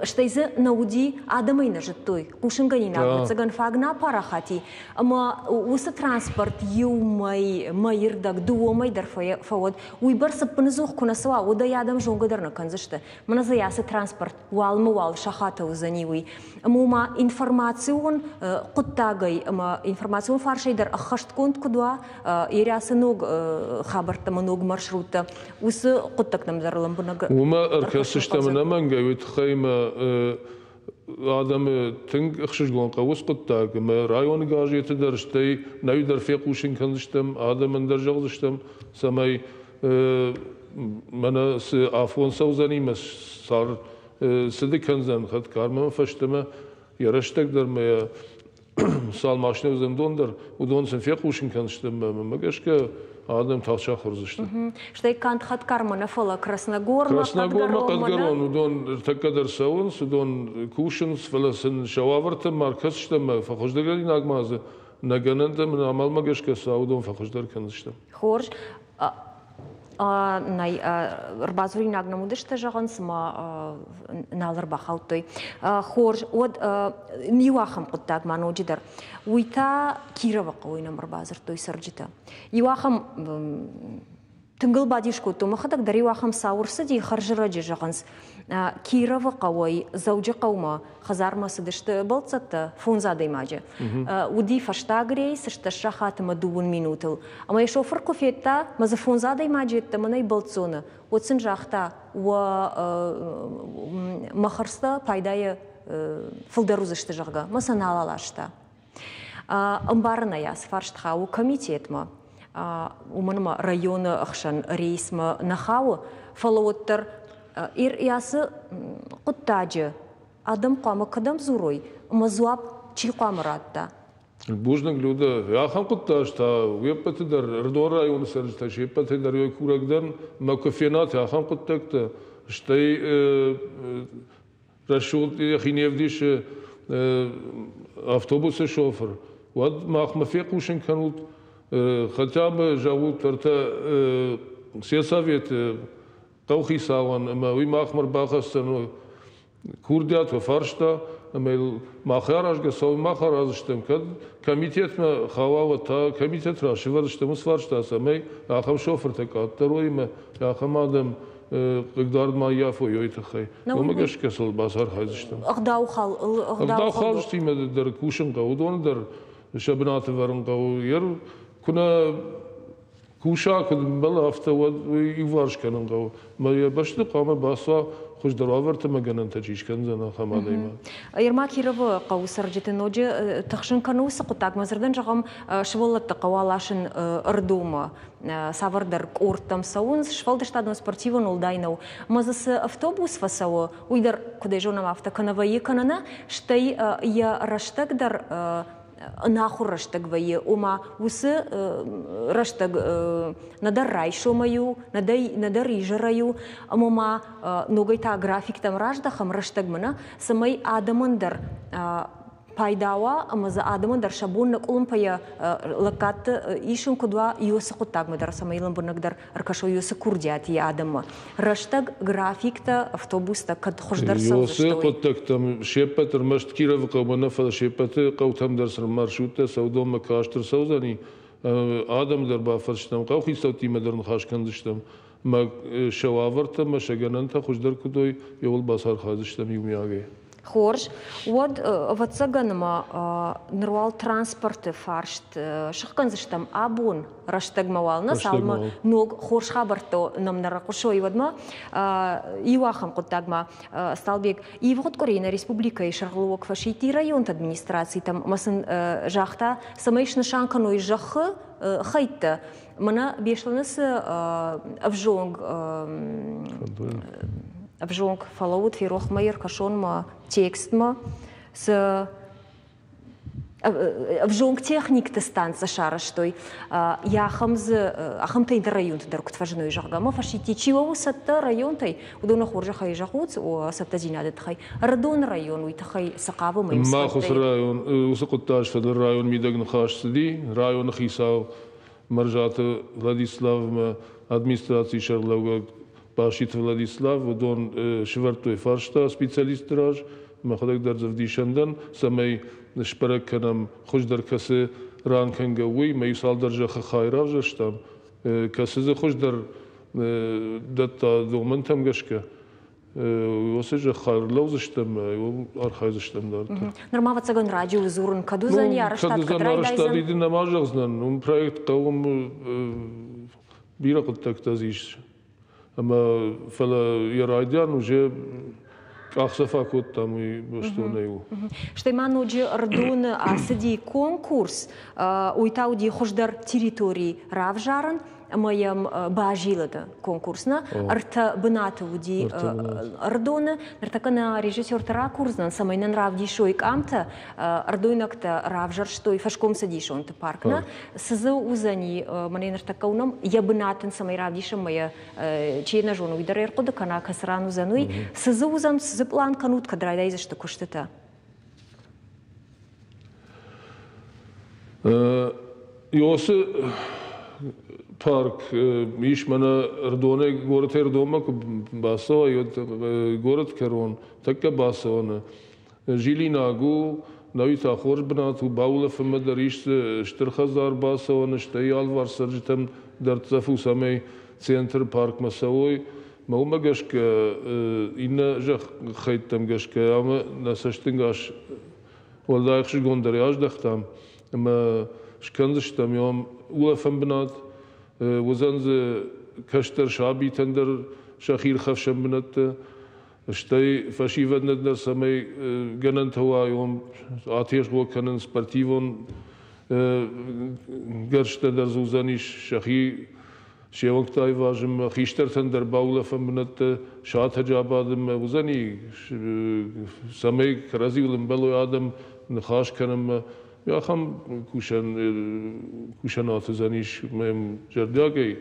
стӕй дзы нӕ уыди, адӕмӕй нӕ зыдтой, хъусынгӕнинаг ӕвӕццӕгӕн фаг нӕ апарахат и, ӕмӕ уыцы транспорт иу мӕй, мӕйырдӕг, дыууӕ мӕй дӕр фӕуӕд, уыйбӕрц ӕппынӕдзух куы нӕ цӕуа, уӕд ӕй адӕм зонгӕ дӕр нӕ кӕндзысты. Мӕнӕ дзы ацы транспорт уалмӕ уал сахаты уыдзӕни уый. Ӕмӕ ома информацион хъуыддагӕй ӕмӕ информацион фарсӕй дӕр ӕххӕстгонд куыд уа, Ерӕсы ног хабӕрттӕ ӕмӕ ног маршруттӕ, уыцы хъуыддӕгтӕм дӕр лӕмбынӕг Уымӕ ӕркӕсдзыстӕм ӕнӕмӕнгӕй, уый тыххӕй мӕ адӕмы тынг ӕхсызгон хъӕуы хъуыддаг ӕмӕ районы газеты дӕр, стӕй нӕ дӕр фехъусын кӕндзыстӕм, адӕмӕн дӕр зӕгъдзыстӕм, цӕмӕй мӕнӕ цы афон цӕудзӕни мӕ цар цыды кӕндзӕн хӕдкармӕ фӕстӕмӕ, йӕ рӕстӕг дӕр мӕ йӕ цал машинӕ уыдзӕн дон дӕр, уыдон сын фехъусын кӕндзысты ӕмӕ мӕ гӕсгӕ адӕм тагъд сахуыр уыдзысты. Стӕй канд Хӕтгармӕ нӕ, фӕлӕ Красногормӕ, Красногормӕ, Хъӕдгӕрон, уыдон ӕртӕккӕ дӕр цӕуынц, уыдон кусынц, фӕлӕ сын сӕ уавӕртӕм ма ӕркӕсдзыстӕм ӕмӕ фӕхуыздӕргӕнинаг ма дзы нӕ гӕнӕнтӕ мын амалмӕ гӕсгӕ сӕ уыдон фӕхуыздӕр кӕндзыстӕм. Хорз. Нӕй, ӕрбадзуринаг нӕм уыдысты, зӕгъын, цыма нал ӕрбахаудтой. Хорз, уӕд иу ахӕм хъуыддаг ма ноджыдӕр. Уый та Кировы хъӕуӕй нӕм ӕрбадзырдтой цӕрджытӕ. Иу ахӕм тынгыл бадис кодтон, мӕхӕдӕг дӕр иу ахӕм цау ӕрцыди, хӕрзӕрӕджы зӕгъынц. Кировы хъӕуӕй Дзӕуджыхъӕумӕ хӕдзармӕ цыдысты бӕлццӕттӕ, фондз адӕймаджы. Уыди фӕстаг рейс, стӕс сахат ӕмӕ дыууын минутыл. Ӕмӕ йӕ шофыр куы федта, мӕ дзы фондз адӕймаджы йеддӕмӕ нӕй бӕлццоны, уӕд сын загъта, уӕ мӕ хӕрдзтӕ пайдайӕ фылдӕр уыдзысты, зӕгъгӕ, мӕ сӕ нал аласта. Ӕмбарын ӕй, ацы фарст хауы комитетмӕ, уымӕн ӕмӕ районы ӕхсӕн рейсмӕ нӕ хауы, фӕлӕ уӕддӕр ацы хъуыддаджы адӕм хъуамӕ кӕдӕм дзурой ӕмӕ дзуапп чи хъуамӕ радта? Бузныг, Люда. Ахӕм хъуыддаджы та уе ппӕты дӕр, Ӕрыдон районы цӕрджытӕ се ппӕтӕй дӕр уӕ курӕг дӕн, мӕ куы фенат ахӕм хъуыддӕгтӕ, стӕй рӕсугъд йӕхи не вдисы автобусы шофыр, уӕд махмӕ фехъусын кӕнут, хотя бы зӕгъут ӕртӕ сельсоветы хъӕухицауӕн ӕмӕ уый махмӕ ӕрбахӕсдзӕн курдиат фӕфарста ӕмӕ йыл мах аразгӕ цӕуын мах араздзыстӕм, кӕд комитетмӕ хауа, уӕд та комитет раз сӕвӕрдзыстӕм уыцы фарста, цӕмӕй ахӕм шофыртӕ къаддӕр уой ӕмӕ ахӕм адӕм хъыгдард ма ӕййафой уый тыххӕй. Уымӕ гӕсгӕ сыл бацархайдзыстӕм. Ӕгъдаухалджытимӕ дӕр кусын хъӕуы, уыдоны дӕр сӕ бынаты вӕрын хъӕуы. Ер куы нӕ куса, куыд ӕмбӕлы, афтӕ, уӕд уый иуварс кӕнын хъӕуы. Мӕ йӕ бӕсты хъуамӕ бацуа хуыздӕр уавӕрты ӕмӕ гӕнӕнтӕ чи скӕндзӕн, ахӕм адӕймаг. Ермак Кировы хъӕуы цӕрджыты ноджы тыхсын кӕны уыцы хъуыддагмӕ. Дзырдӕн зӕгъӕм, сывӕллӕтты хъӕуы аласын ӕрдомӕ. Цавӕрдӕр къордтӕм цӕуынц, сфӕлдыстадон спортивон уӕлдай нӕу. Ӕмӕ дзы цы автобус фӕцӕуы, уый дӕр, куыд ӕй зонӕм, афтӕ кӕнӕ вӕййы, кӕнӕ нӕ, стӕй йӕ рӕстӕг дӕр ӕнахуыр рӕстӕг вӕййы, ома уыцы рӕстӕг нӕдӕр райсомӕй у, нӕдӕр изӕрӕй у, ӕмӕ ма ногӕй та графиктӕм раздӕхӕм рӕстӕгмӕ нӕ, цӕмӕй адӕмӕн дӕр пайда уа ӕмӕ дзы адӕмӕн дӕр сӕ бон нӕ къуылымпыйӕ лӕггӕдты исын куыд уа, уыцы хъуыддагмӕ дӕр цӕмӕй лӕмбынӕгдӕр ӕркӕсой уыцы курдиат йӕ адӕммӕ. Рӕстӕг, графиктӕ, автобустӕ кӕд хуыздӕр цӕудзысты? Уыцы хъуыддӕгтӕм се ппӕт ӕрмӕст Кировы хъӕумӕ нӕ, фӕлӕ се ппӕты хъӕутӕм дӕр цы маршруттӕ сӕ уыдонмӕ каст ӕрцӕудзӕни. Адӕм дӕр бафӕрсдзыстӕм, хъӕухицӕуттимӕ дӕр ныхас кӕндзыстӕм. Ӕмӕ сӕ уавӕртӕ ӕмӕ сӕ гӕнӕнтӕ хуыздӕр куыд уой, иуыл бацархайдзыстӕм иумиагӕй. Хорз. Уӕд, ӕвӕццӕгӕн, ӕмӕ ныр уал транспорты фарст сыхгӕндзыстӕм абон рӕстӕгмӕ уал нӕ, цалынмӕ ног хорз хабӕрттӕ нӕм нӕ рахъуысой, уӕдмӕ иу ахӕм хъуыддагмӕ, Сталбег, ивгъуыд къуыри нӕ республикӕйы сӕргълӕууӕг фӕсидти районты администрацитӕм ӕмӕ сын загъта, цӕмӕй снысан кӕной зӕххы хӕйттӕ. Мӕнӕ Беслӕны цы ӕвзонг ӕвзонг фӕлӕууыд, ферох мӕ ӕркӕсон мӕ текстмӕ, цы ӕвзонг техникты станцӕ сарӕзтой, йӕ ахӕм дзы ахӕмтӕй дӕр районты дӕр куыд фӕзыной, зӕгъгӕ, ӕмӕ фӕсидти, чи уӕ у цӕттӕ районтӕй, уыдоны хорзӕхӕй зӕгъут цӕттӕдзинады тыххӕй. Ӕрыдоны район уый тыххӕй цы хъавы мӕ Мах уыцы район, уыцы хъуыддаджы фӕдыл район мидӕг ныхас цыди, районы хицау Мӕрзаты Владиславмӕ администрацийы сӕргълӕууӕг Баситы Владислав, уыдон сӕвӕрдтой фарста специалистты раз, мӕхӕдӕг дӕр дзы ӕвдисӕн дӕн, цӕмӕй сбӕрӕг кӕнӕм хуыздӕр кӕцы ран кӕнгӕ уый, мӕ иу цалдӕр зӕххы хай равзӕрстам, кӕцы дзы хуыздӕр дӕтта домӕнтӕм гӕсгӕ. Уыцы зӕххӕй ӕрлӕудзыстӕм, архайдзыстӕм дарддӕр. Нырма, ӕвӕццӕгӕн, раджы у дзурын, кӕд уыдзӕни арӕзтад, кӕд райдайдзӕн? Кӕд уыдзӕн нӕма зӕгъдзынӕн. Уым проект хъӕуы, бирӕ хъуыддӕгтӕ дзы ис. Ӕмӕ фӕлӕ йӕ райдиан уже къахдзӕф акодтам, уый бӕстонӕй у. Стӕй ма ноджы Ӕрыдоны ацыди конкурс, уый та уыди хуыздӕр территори равзарын ӕмӕ йӕм базилыды конкурс нӕ ӕртӕ бынаты уыди Ӕрыдоны. Ныртӕккӕ нӕ режиссертӕ ракурдзӕн, цӕмӕй нын равдисой къамтӕ. Ӕрдойнӕгтӕ равзӕрстой фӕскомцӕдисонты парк нӕ. Цы дзы уыдзӕни, мӕнӕ ныртӕккӕ уынӕм, йӕ бынат ын цӕмӕй равдисӕм ӕмӕ йӕ чи нӕ зоны, уый дӕр ӕрхъуыды кӕна, кӕцы ран уыдзӕн, уый. Цы дзы уыдзӕн, цы дзы пълан кӕнут, кӕд райдайдзысты куыстытӕ? Иосы парк ис мӕнӕ Ӕрыдонӕй горӕтӕй Ӕрыдонмӕ куы бацӕуай, уӕд горӕтгӕрон тӕккӕ бацӕуӕны Жилинаг у, науи та хорз бынат у, баулӕфынмӕ дӕр ис дзы стыр хӕдзар бацӕуӕны, стӕй алыварс цӕрджытӕм дӕрддзӕф у, цӕмӕй центры паркмӕ цӕуой. Мӕ уымӕ гӕсгӕ иннӕ зӕххӕйттӕм гӕсгӕ ӕмӕ нӕ цӕстӕнгас уӕлдай ӕхсызгондӕрӕй аздӕхтам ӕмӕ скӕндзыстӕм ам улӕфӕн бынат, уыдзӕн дзы кӕстӕр сабитӕн дӕр сӕхи ирхӕфсӕн бынӕттӕ, Стӕй фӕсивӕднӕ дӕр цӕмӕй гӕнӕнтӕ уа, атезгъо кӕнын спортивон гӕрзтӕ дӕр дзы уыдзӕнис сӕхи се уӕнгтӕ айвазынмӕ, хистӕртӕн дӕр баулӕфӕн бынӕттӕ сатӕджы абадынмӕ уыдзӕни, цӕмӕй кӕрӕдзиуыл ӕмбӕлой адӕм ныхас кӕнынмӕ. Ахӕм кусӕн кусӕнуат уыдзӕнис мӕм зӕрдиагӕй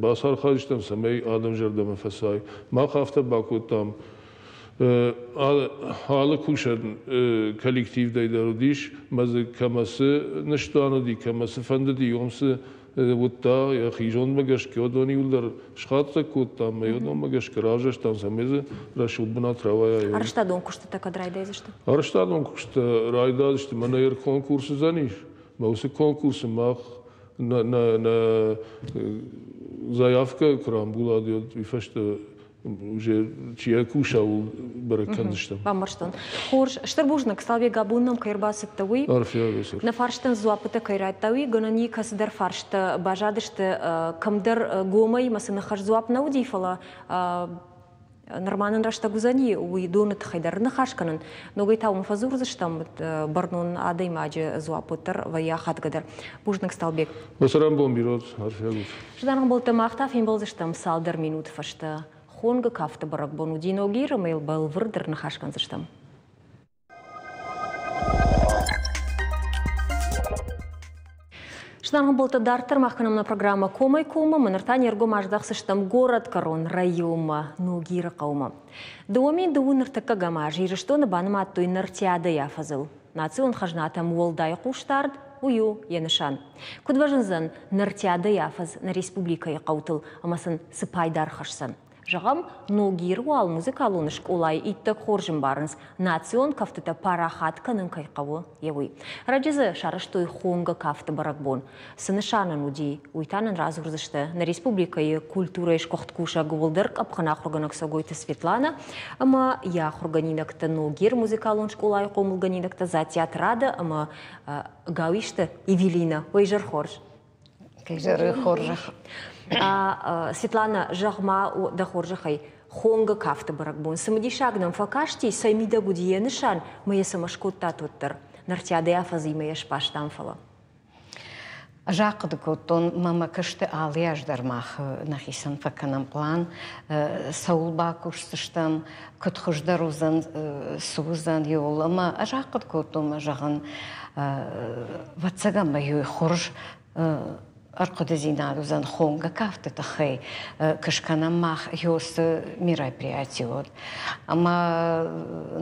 бацархайдзыстӕм, цӕмӕй адӕм зӕрдӕмӕ фӕцай. Мах афтӕ бакодтам, алы кусӕн коллективтӕй дӕр уыдис, мӕ дзы кӕмӕ цы ныстуан уыди, кӕмӕ цы фӕндыди, уым цы уыдта, йӕхи зондмӕ гӕсгӕ уыдон иуылдӕр схатдзӕг кодтам, ӕмӕ уыдонмӕ гӕсгӕ равзӕрстам, цӕмӕй дзы рӕсугъд бынат рауайа. Арӕзтадон куыстытӕ кӕд райдайдзысты? Арӕзтадон куыстытӕ райдайдзысты, мӕнӕ йӕ конкурс уыдзӕнис, мӕ уыцы конкурсы мах нӕ нӕ заявкӕ куы рамбулад, уый фӕстӕ уже чи йӕ куса, ууыл бӕрӕг кӕндзыстӕм. Бамбӕрстон. Хорз, стыр бузныг, Славик, абон нӕм кӕй ӕрбацыдтӕ, уый. Арфиаг сыр. Нӕ фарстӕн дзуаппытӕ кӕй радта, уый гӕнӕн и кӕцыдӕр фарстӕ баззадысты кӕмдӕр гомӕй, ӕмӕ сын ӕххӕст дзуапп нӕ уыди, фӕлӕ нырма нын рӕстӕг уыдзӕни уый доны тыххӕй дӕр ныхас кӕнын. Ногӕй та уым фӕдзурдзыстӕм, бӕрнон адӕймаджы дзуапп уӕддӕр вӕййы ахадгӕдӕр. Бузныг, Сталбег. Цӕрӕнбон бирӕ арфиаг ут. Зынаргъ ӕмбӕлттӕ, мах та фембӕлдзыстӕм цалдӕр минуты фӕстӕ. Хонгы кафты бӕрӕгбон уыди Ногир ӕмӕ йыл бӕлвырд ӕрныхас кӕндзыстӕм. Зынаргъ ӕмбӕлттӕ, дарддӕр мах кӕнӕм нӕ программӕ Комӕй коммӕ. Ныр та не ргом аздӕхдзыстӕм горӕтгӕрон районмӕ, Ногиры хъӕумӕ. 2002 ныртӕккӕгӕм аз Ирыстоны банымадтой Нартиадӕйы афӕдзыл. Национ хӕзнатӕм уӕлдай хъусдард уый у йӕ нысан. Куыд фӕзындзӕн Нартиадӕйы афӕдз нӕ республикӕйы хъӕутыл ӕмӕ сын цы пайда ӕрхӕсдзӕн? Зӕгъӕм, Ногир уал музыкалон скъолайы иттӕг хорз ӕмбарынц, национ кӕфтытӕ парахат кӕнын кӕй хъӕуы, йе уый. Раджы дзы сарӕзтой хонгӕ кафты бӕрӕгбон. Цы нысанӕн уыди, уый та нын радзурдзысты нӕ республикӕйы культурӕйы сгуыхт кусӕг уӕлдӕр къӕпхӕн ахуыргӕнӕг Цогойты Светланӕ ӕмӕ йӕ ахуыргӕнинӕгтӕ Ногир музыкалон скъолайы хъомылгӕнинӕгтӕ Дзаттиаты Рада ӕмӕ Гауисты Евелинӕ. Уый изӕр хорз. Изӕры хорзӕх. Светлана, зӕгъ-ма дӕ хорзӕхӕй, Хонгӕ кафты бӕрӕгбон цымыдисаг нӕм фӕкасти, цӕй мидӕг уыди йӕ нысан, мӕ йӕ цӕмӕ скодтат уӕддӕр? Нартиадӕ афӕдзимӕ йӕ сбастам, фӕлӕ. Ӕз ахъуыды кодтон, мӕ мӕ куысты алы аз дӕр мах нӕхицӕн фӕкӕнӕм пълан, цӕуыл бакусдзыстӕм, куыд хуыздӕр уыдзӕн, цы уыдзӕн иуыл. Ӕмӕ ӕз ахъуыды кодтон, мӕ зӕгъын, ӕвӕццӕгӕн мӕ иу хорз ӕрхъуыдыдзинад уыдзӕн хонгӕ кафты тыххӕй, куы скӕнӕм мах ёсы мероприятие уыд. Ӕмӕ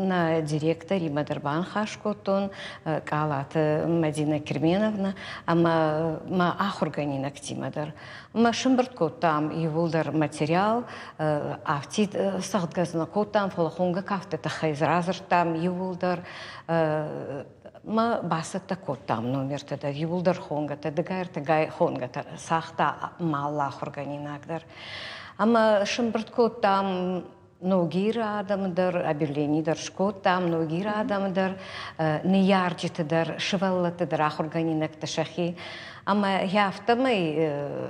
нӕ директоримӕ дӕр баныхас кодтон, Къалаты Мадинӕ Керменовна ӕмӕ мӕ ахуыргӕнинӕгтимӕ дӕр. Ӕмӕ сӕмбырд кодтам иууылдӕр материал, афтид цӕгъдгӕ дзы нӕ кодтам, фӕлӕ хонгӕ кафты тыххӕй дзы радзырдтам иууылдӕр. Мӕ бацӕттӕ кодтам номертӕ дӕр, иууылдӕр хонгӕтӕ, дыгай-ӕртыгай хонгӕтӕ цагъта мӕ алы ахуыргӕнинаг дӕр. Ӕмӕ сӕмбырд кодтам Ногиры адӕмы дӕр, объявлени дӕр скодтам, Ногиры адӕмы дӕр, ныййарджыты дӕр, сывӕллӕтты дӕр, ахуыргӕнинӕгты сӕхи. Ӕмӕ йӕ афтӕмӕй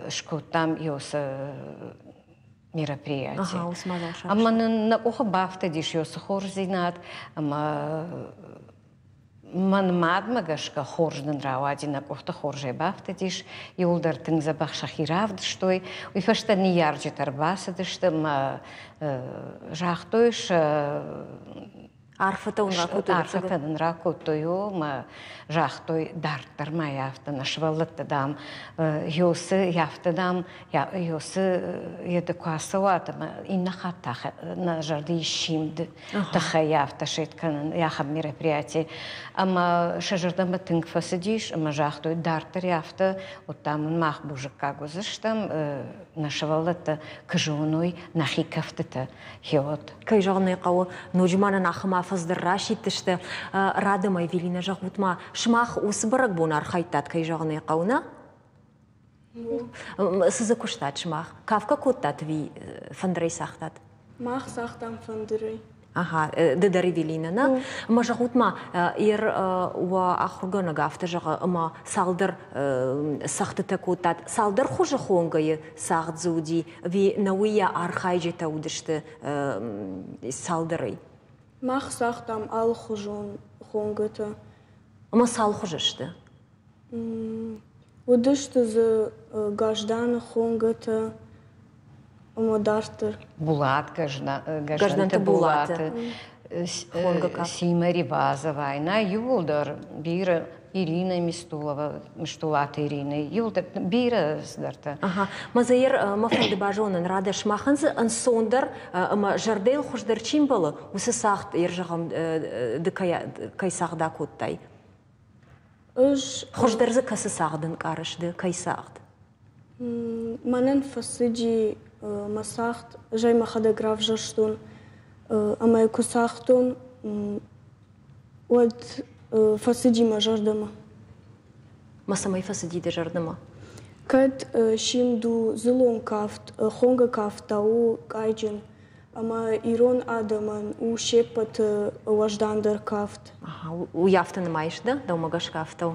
скодтам Иосы мероприятие. Ӕмӕ нын нӕ къухы бафтыдис Иосы хорздзинад, ӕмӕ Мӕн мадмӕ гӕсгӕ хорз нын рауади, нӕ къухты хорзӕй бафтыдис, иуылдӕр тынг дзӕбӕх сӕхи равдыстой. Уый фӕстӕ ныййарджытӕ ӕрбацыдысты ӕмӕ загътой сӕ Арфӕтӕ уын ракодтой? Арфӕтӕ нын ракодтой, о, мӕ загътой, дарддӕр ма афтӕ нӕ сывӕллӕттӕ, дам, Йосы, афтӕ, дам, Йосы йеды куы ацӕуат ӕмӕ иннӕ хатт та нӕ зӕрды ис симд тыххӕй афтӕ сет кӕнын ахӕм мероприятие. Ӕмӕ сӕ зӕрдӕмӕ тынг фӕцыдис ӕмӕ загътой, дарддӕр афтӕ, уӕдта мын мах бузыккаг уыдзыстӕм, нӕ сывӕллӕттӕ куы зоной нӕхи кӕфтытӕ, хиуат. Кӕй зӕгъын ӕй хъӕуы, ноджы ма нын ахӕм афӕдз дӕр расидтысты. Радӕм, Эвелинӕ, зӕгъут ма, сымах уыцы бӕрӕгбон архайдтат, кӕй зӕгъын ӕй хъӕуы, нӕ? Цы дзы куыстат сымах? Кафгӕ кодтат ӕви фӕндырӕй цагътат? Мах цагътам фӕндырӕй. Ага, ды дӕр Эвелина, нӕ? Ӕмӕ зӕгъут ма, ер уӕ ахуыргӕнӕг афтӕ зӕгъы, ӕмӕ цалдӕр цӕгъдтытӕ кодтат, цалдӕр хуызы хонгӕйы цагъд дзы уыди, ӕви нӕ уый йӕ архайджытӕ уыдысты цалдӕрӕй? Мах цагътам алыхуызон хонгӕтӕ. Ӕмӕ цал хуызы сты? Уыдысты дзы Гӕздӕны хонгӕтӕ ӕмӕ дарддӕр. Булат Гӕздӕнты Булаты, Сима Ревазовай, нӕ иууылдӕр бирӕ. Ирина Мистулова, Мистулаты Ирина, иуылдӕр бирӕ цыдӕртӕ. Ага. Мазаер, мӕ фӕнды базонын, рада сымахӕн дзы ӕнцондӕр ӕмӕ зӕрдӕйыл хуыздӕр чи мбӕлы, уыцы цагъд, ер зӕгъӕм, ды кӕй цагъд акодтай? Ӕз Хуыздӕр дзы кӕцы цагъд ӕнкъарыс ды, кӕй цагъд? Мӕнӕн фӕцыди мӕ цагъд, ӕз ӕй мӕхӕдӕг равзӕрстон ӕмӕ куы цагътон, уӕд фӕцыди мӕ зӕрдӕмӕ. Ма цӕмӕй фӕцыди дӕ зӕрдӕмӕ? Кӕд симд у дзылон кафт, хонгӕ кафт та у къайджын, ӕмӕ ирон адӕмӕн у се ппӕты уӕздандӕр кафт. Уый афтӕ нымайыс дӕ, дӕумӕ гӕсгӕ афтӕ у.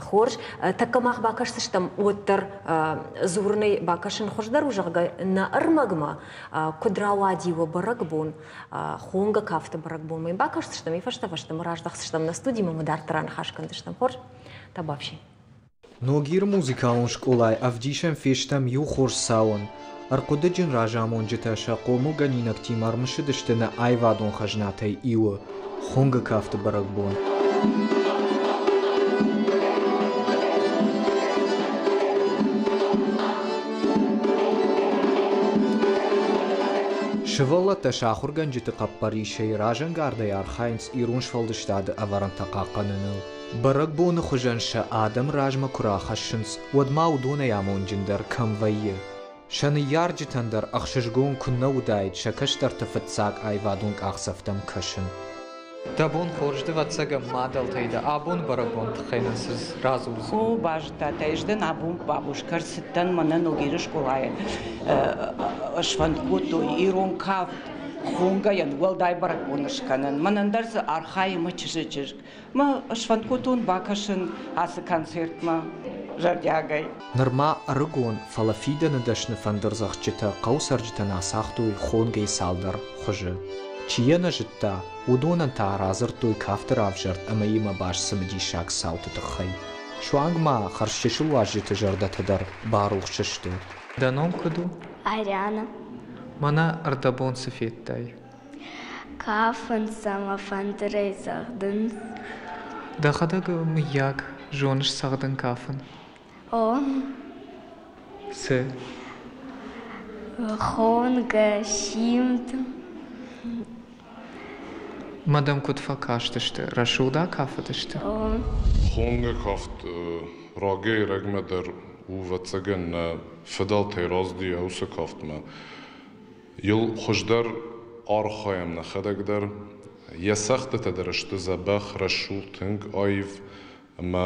Хорз. Тӕккӕ мах бакӕсдзыстӕм уӕддӕр дзурынӕй бакӕсын хуыздӕр у, зӕгъгӕ, нӕ ӕрмӕгмӕ куыд рауади уӕ бӕрӕгбон, хонгӕ кафты бӕрӕгбонмӕ бакӕсдзыстӕм, и фӕстӕ фӕстӕмӕ раздӕхдзыстӕм нӕ студимӕ ӕмӕ дарддӕр аныхас кӕндзыстӕм. Хорз? Табуафси. Ногиры музыкалон скъолайы ӕвдисӕн фестӕм иу хорз цауӕн. Ӕрхъуыдыджын разамонджытӕ сӕ хъомылгӕнинӕгтимӕ ӕрмысыдысты нӕ аивадон хӕзнатӕй иуы – Хонгӕ кафты бӕрӕгбон. Сывӕллӕттӕ сӕ ахуыргӕнджыты хъӕппӕрисӕй разӕнгардӕй архайынц ирон сфӕлдыстады ӕвӕрӕнтӕ хъахъхъӕныныл. Бӕрӕгбоны хуызӕн сӕ адӕм размӕ куы рахӕссынц, уӕд ма уыдонӕй амонджындӕр кӕм вӕййы. Сӕ ныййарджытӕн дӕр ӕхсызгон куыннӕ уыдаид сӕ кӕстӕрты фыццаг аивадон къахдзӕфтӕм кӕсын. Дӕ бон хорз, дывӕццӕгӕн, мадӕлтӕй дӕ абон бӕрӕгбон тыххӕй нын цы радзурдзынӕ? О, базыдтат ӕз дӕн абон бабушка ӕрцыдтӕн мӕнӕ Ногиры скъолайы сфӕнд кодтой ирон кафт хонгӕйӕн уӕлдай бӕрӕгбон скӕнын. Мӕнӕн дӕр дзы архайы мӕ чызджы чызг. Мӕ сфӕнд кодтон бакӕсын ацы концертмӕ зӕрдиагӕй. Нырма ӕрыгон, фӕлӕ фидӕны дӕсны фӕндырдзӕгъдджытӕ хъӕуы цӕрджытӕн ацагътой хонгӕй цалдӕр хуызы. Чи йӕ нӕ зыдта, уыдонӕн та радзырдтой кафты равзӕрд ӕмӕ йемӕ баст цымыдисаг цауты тыххӕй. Суанг ма хӕрзчысыл уазджыты зӕрдӕтӕ дӕр барухс сты. Дӕ ном куыд у? Ариана. Мӕнӕ ӕрдӕбон цы федтай? Кафынц ӕмӕ фӕндырӕй цӕгъдынц. Дӕхӕдӕг, мыййаг, зоныс цӕгъдын кафын? О. Цы? Хонгӕ, симд. Мӕ дӕм куыд фӕкастысты? Рӕсугъд акафыдысты? О. Хонгӕ кафт рагӕй-рӕгмӕ дӕр у, ӕвӕццӕгӕн, нӕ фыдӕлтӕй раздӕр уыцы кафтмӕ. Йыл хуыздӕр архайӕм нӕхӕдӕг дӕр. Йӕ цӕгъдтытӕ дӕр сты дзӕбӕх, рӕсугъд, тынг аив ӕмӕ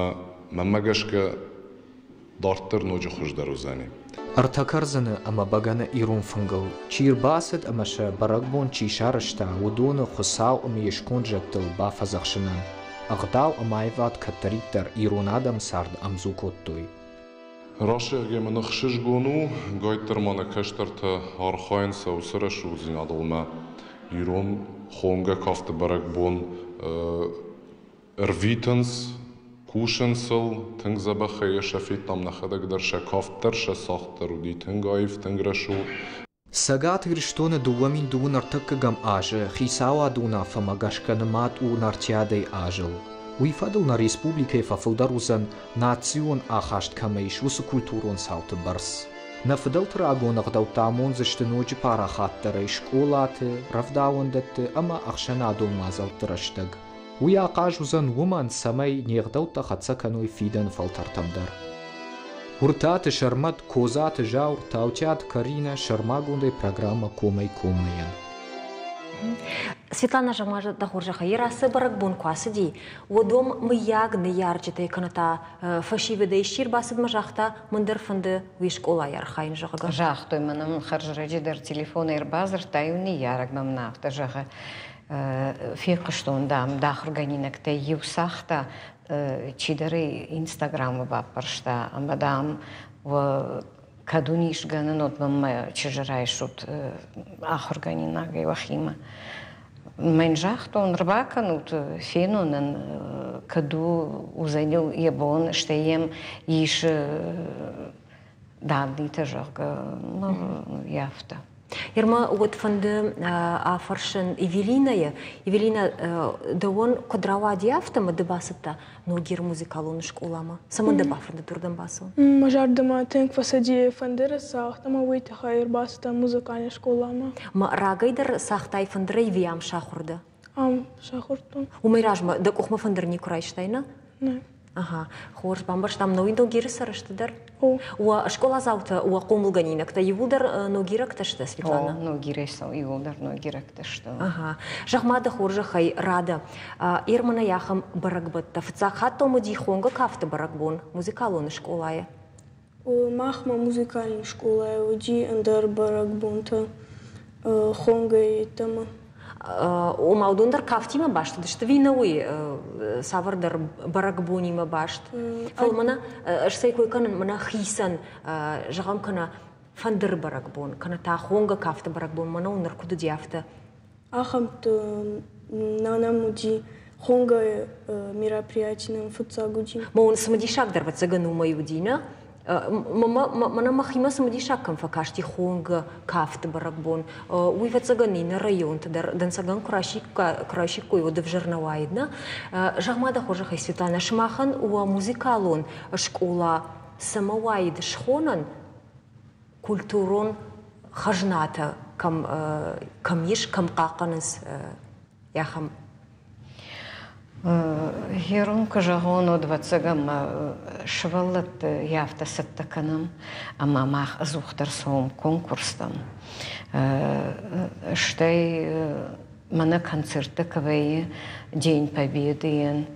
мӕнмӕ гӕсгӕ дарддӕр ноджы хуыздӕр уыдзӕни. Ӕртӕ кӕрдзыны ӕмӕ бӕгӕны ирон фынгыл чи рбацыд ӕмӕ сӕ бӕрӕгбон чи сарӕзта, уыдоны Хуыцау ӕмӕ йе сконд зӕдтыл бафӕдзӕхсынӕн ӕгъдау ӕмӕ аивад кӕддӕриддӕр ирон адӕмы цард ӕмдзу кодтой. Расыгъгӕ мын ӕхсызгон у, гайддӕр ма нӕ кӕстӕртӕ архайынц сӕ уыцы рӕсугъддзинадыл ӕмӕ ирон хонгӕ кафты бӕрӕгбон ӕрвитынц, кусынц ыл, тынг дзӕбӕхӕй сӕ федтам нӕхӕдӕг дӕр, сӕ кафт дӕр, сӕ цагъд дӕр уыди тынг аив, тынг рӕсугъд. Цӕгат Ирыстоны 2002 ӕртыккӕгӕм азы хицауады уынаффӕмӕ гӕсгӕ нымад у Нартиадӕйы азыл. Уый фӕдыл нӕ республикӕйы фӕфылдӕр уыдзӕн, национ ахаст кӕмӕ ис, уыцы культурон цауты бӕрц. Нӕ фыдӕлты рагон ӕгъдӕуттӕ амондзысты ноджы парахатдӕрӕй скъолаты, рӕвдауӕндӕтты ӕмӕ ӕхсӕнадон мадзӕлтты рӕстӕг. Уый ахъаз уыдзӕн уымӕн, цӕмӕй не гъдӕуттӕ хӕццӕ кӕной фидӕны фӕлтӕртӕм дӕр. Уыртаты Сӕрмӕт, Козаты Заур, Таутиаты Каринӕ сӕрмагондӕй программӕ Комӕй-коммӕйӕн. Светлана Жамажа дӕ хорзӕхӕй йӕ ацы бӕрӕгбон куы ацыди, уӕд уӕм мыййаг ныййарджытӕй кӕнӕ та фӕсивӕдӕй исчи ӕрбацыдмӕ загъта, мӕн дӕр фӕнды уый скъолайы архайын, зӕгъгӕ. Загътой мӕнӕн хӕрзрӕджы дӕр телефонӕй ӕрбадзырдта, иу ныййарӕг мӕм афтӕ зӕгъы, фехъуыстон, дам, дӕ ахуыргӕнинӕгтӕй иу цагъта, чидӕр ӕй Инстаграмы баппӕрста ӕмӕ, дам, кӕд уын ис гӕнӕн, уӕд мӕм мӕ чызджы райсут ахуыргӕнинагӕй уӕхимӕ. Мӕн загътон, ӕрбакӕнут, фенон ын, кӕд у уыдзӕни йӕ бон, стӕй йӕм ис даннитӕ, зӕгъгӕ, ну, афтӕ. Ерма уӕд фӕнды афӕрсын Эвелинӕйы. Эвелинӕ, дӕуӕн куыд рауади афтӕ, ӕмӕ ды бацыдтӕ Ногиры музыкалон скъоламӕ? Цӕмӕн дӕ бафӕндыд уырдӕм бацӕуын? Мӕ зӕрдӕмӕ тынг фӕцыди фӕндыры цагъд ӕмӕ уый тыххӕй ӕрбацыдтӕн музыкальный скъоламӕ. Ма рагӕй дӕр цагътай фӕндырӕй ӕви ам сахуыр дӕ? Ам сахуырдтон. Уымӕй размӕ дӕ къухмӕ фӕндыр никуы райстай, нӕ? Нӕ. Ага, хорз, бамбӕрстам, Ногиры сӕрысты дӕр? О. Уӕ скъоладзаутӕ, уӕ хъомылгӕнинӕгтӕ иууылдӕр ногирӕгтӕ сты, Светлана? О, Ногирӕй сӕ иууылдӕр ногирӕгтӕ сты. Ага. Зӕгъ-ма дӕ хорзӕхӕй, Рада, Ерманӕй ахӕм бӕрӕгбӕттӕ фыццаг хатт уыди Хонгӕ кафты бӕрӕгбон музыкалон скъолайы? Махмӕ музыкалон скъолайы уыди ӕндӕр бӕрӕгбонтӕ хонгӕ йеддӕмӕ. Ома уыдон дӕр кафтимӕ баст уыдысты ӕви нӕ уый цавӕрдӕр бӕрӕгбонимӕ баст? Фӕлӕ мӕнӕ ӕз цӕй кой кӕнын, мӕнӕ хицӕн, зӕгъӕм, кӕнӕ фӕндыры бӕрӕгбон, кӕнӕ та хонгӕ кафты бӕрӕгбон, мӕнӕ уын ныр куыд уыди, афтӕ. Ахӕмты нӕм уыди хонгӕ мероприяти нӕм фыццаг уыди. Мӕ уын цымыдисагдӕр, ӕвӕццӕгӕн, уымӕй уыди, нӕ? Мӕнӕ мӕхимӕ цымыдисаг кӕм фӕкасти хонгӕ кафты бӕрӕгбон, уый, ӕвӕццӕгӕн, иннӕ районты дӕр дӕнцӕгӕн куы райсиккой, уӕд ӕвзӕр нӕ уаид, нӕ? Зӕгъ-ма дӕ хорзӕхӕй, Светланӕ, сымахӕн уӕ музыкалон скъола цӕмӕ уаид схонӕн, культурон хӕзнатӕ кӕм, кӕм ис, кӕм хъахъхъӕнынц ахӕм? Ирон куы зӕгъон, уӕд ӕвӕццӕгӕн мӕ сывӕллӕтты афтӕ цӕттӕ кӕнӕм, ӕмӕ мах ӕдзухдӕр цӕуӕм конкурстӕм. Стӕй мӕнӕ концерттӕ куы вӕййы День Победы-йӕн,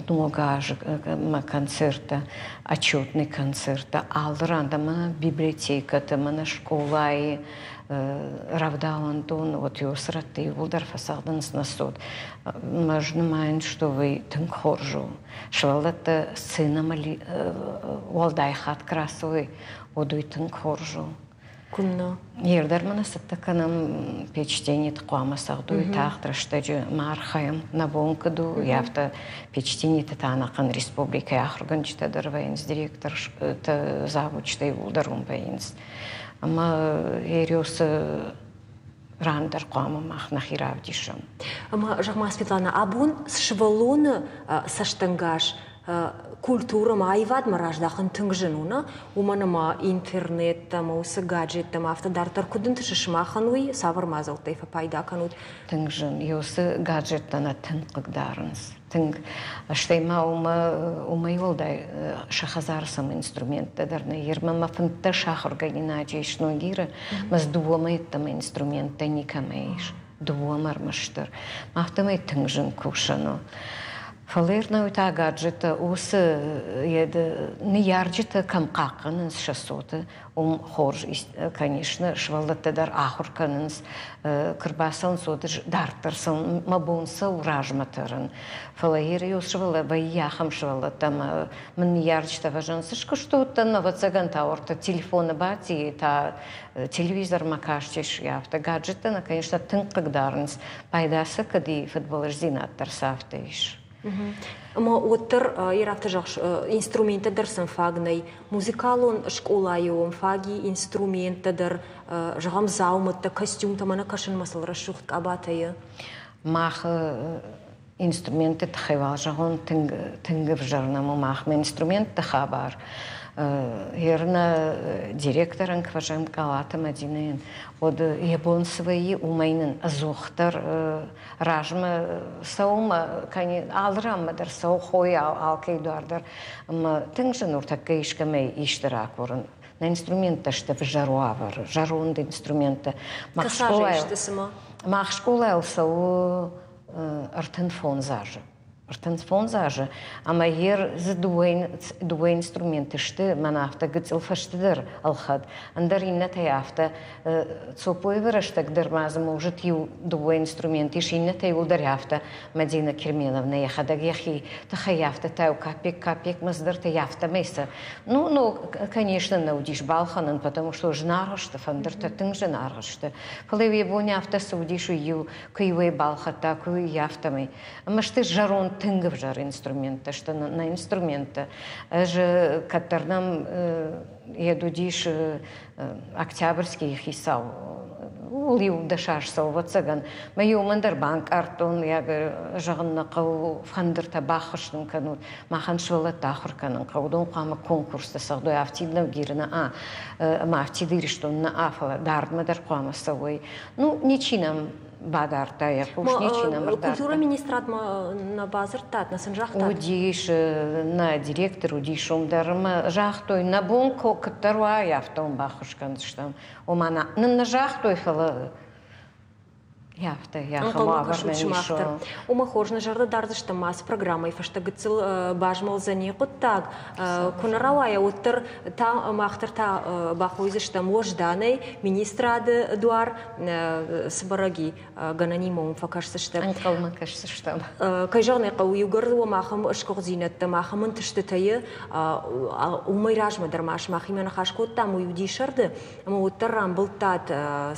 Ног азы мӕ концерттӕ, отчетный концерттӕ алы ран дӕр мӕнӕ библиотекӕты, мӕнӕ скъолайы рӕвдауӕндон, вот уыцы рӕтты иууылдӕр фӕцӕгъдынц нӕ цот. Ӕз нымайын, что уый тынг хорз у. Сывӕллӕттӕ сценӕмӕ уӕлдай хатт куы рацӕуой, уӕд уый тынг хорз у. Куыннӕ? Йе рдӕр ма нӕ цӕттӕ кӕнӕм печтениты хъуамӕ цӕгъдой тагъд рӕстӕджы ма архайӕм. Нӕ бон куыд у, афтӕ печтениты та ӕнӕхъӕн республикӕйы ахуыргӕнджытӕ дӕр вӕййынц, директортӕ, завучтӕ иууылдӕр уым вӕййынц. Ӕмӕ Ериосы ран дӕр хъуамӕ мах нӕхи равдисӕм. Ӕмӕ, зӕгъ-ма, Светлана, абон сывӕллоны цӕстӕнгас культурӕмӕ, аивадмӕ раздахын тынг зын у, нӕ? Уымӕн ӕмӕ интернеттӕ ӕмӕ уыцы гаджеттӕ ӕмӕ афтӕ дарддӕр куыд ӕнтысы сымахӕн уый, цавӕр мадзӕлттӕй фӕпайда кӕнут? Тынг зын. Уыцы гаджеттӕ нӕ тынг хъыгдарынц. Тынг. Стӕй ма уымӕ, уымӕй уӕлдай сӕ хӕдзары сӕм инструменттӕ дӕр нӕй. Ирмӕ мӕ 15 ахуыргӕнинаджы ис Ногиры, мӕ дзы дыууӕмӕ йеддӕмӕ инструменттӕ никӕмӕ ис. Дыууӕмӕ ӕрмӕстдӕр. Афтӕмӕй тынг зын кусӕн у. Фӕлӕ ӕрнӕуи та гаджеттӕ уыцы ныййарджытӕ кӕм хъахъхъӕнынц сӕ цоты, уым хорз, конечно, сывӕллӕттӕ дӕр ахуыр кӕнынц, куы рбацӕуынц, уӕд дарддӕр сын мӕ бон сӕ у размӕ тӕрын. Фӕлӕ иу сывӕллӕт вӕййы ахӕм сывӕллӕттӕ ӕмӕ мын ныййарджытӕ фӕзӕгъынц, скуыстуттӕн, ӕвӕццӕгӕн та уӕртӕ телефоны бадти, та телевизормӕ кастис, афтӕ гаджеттӕ нӕ, конечно, тынг хъыгдарынц. Пайда сӕ кӕд и, фыдбылыздзинад дӕр сӕ афтӕ ис. Ӕмӕ уӕддӕр йе афтӕ зӕгъыс, инструменттӕ дӕр сын фаг нӕй. Музыкалон скъолайы уым фаг и инструменттӕ дӕр, зӕгъӕм, дзаумӕттӕ, костюмтӕ, мӕнӕ кӕсынмӕ сыл рӕсугъд къабатӕ и. Мах инструментты тыххӕй уал зӕгъон, тынг, тынг ӕвзӕр нӕм у махмӕ инструментты хабар. Ернӕ директорӕн квӕзӕм Къалаты Мӕдинӕйӕн, уӕд йӕ бон цы вӕййы, уымӕй нын ӕдзухдӕр размӕ цӕуы алы ранмӕ дӕр цӕуы хойы алкӕй дуар дӕр. Ӕмӕ тынг зын у тӕккӕ искӕмӕй исты ракурын. Нӕ инструменттӕ сты ӕвзӕр уавӕры, зӕронд инструменттӕ. Мах скъолайыл цӕуы 35 азы. 35 азы, ӕмӕ йер дзы дыууӕ инструменты сты, мӕнӕ афтӕ гыццыл фӕстӕдӕр ӕлхӕд. Ӕндӕр иннӕтӕй афтӕ Цопоевы рӕстӕг дӕр ма дзы может иу дыууӕ инструмент ис, иннӕтӕй уылдӕр афтӕ Мадина Керменовна йӕхӕдӕг йӕхи тыххӕй афтӕ та капек-капекмӕ цыдӕртӕ афтӕмӕй сӕ. Ну, ну, конечно, нӕ уыдис балхӕнӕн, потому что зынаргъ сты, фӕндыртӕ тынг зынаргъ сты. Фӕлӕ йӕ бон афтӕ цы уыдис, уый-иу куы-иу ӕй балхӕдта, куы афтӕмӕй. Ӕмӕ сты зӕронд тынг ӕвзӕр инструменттӕ сты нӕ инструменттӕ. Ӕз кӕддӕр нӕм йед уыдис Октябрьскийы хицау. Ууыл иу дӕсаз цӕуы, ӕвӕццӕгӕн. Мӕ иумӕн дӕр банкъардтон, зӕгъын нӕ хъӕуы, фӕндыртӕ баххуыс нын кӕнут. Махӕн сывӕллӕтты ахуыр кӕнын хъӕуы. Уыдон хъуамӕ конкурсты цӕгъдой афтид Ногиры нӕ, ӕмӕ афтид Ирыстоны нӕ, фӕлӕ дардмӕ дӕр хъуамӕ цӕуой. Ну, ничи нӕм бадардта йӕ хъус, ничи нӕм ӕрдардта. Культурӕйы министрадмӕ нӕ бадзырдтат, нӕ сын загътат? Уыдис, нӕ директор уыдис уым дӕр ӕмӕ загътой, нӕ бон куыддӕр уа, афтӕ уын баххуыс кӕндзыстӕм. Ома нын нӕ загътой, фӕлӕ афтӕ ахӕм уавӕр нӕм ис. Уымӕ хорз нӕ зӕрдӕ дардзыстӕм ацы программӕйы фӕстӕ гыццыл базмӕлдзӕни хъуыддаг. Куы нӕ рауайа, уӕддӕр та мах дӕр та бахойдзыстӕм уӕзданӕй министрады дуар цы бӕрӕг и, гӕнӕнимӕ уым фӕкӕсдзыстӕм. Ӕнхъӕлмӕ кӕсдзыстӕм. Кӕй зӕгъын ӕй хъӕуы, иугӕр уӕм ахӕм сгуыхтдзинӕдтӕ, ахӕм ӕнтыстытӕ уымӕй размӕ дӕр ма сымахимӕ ныхас кодтам, уый уыди сӕрды, ӕмӕ уӕддӕр рамбылдтат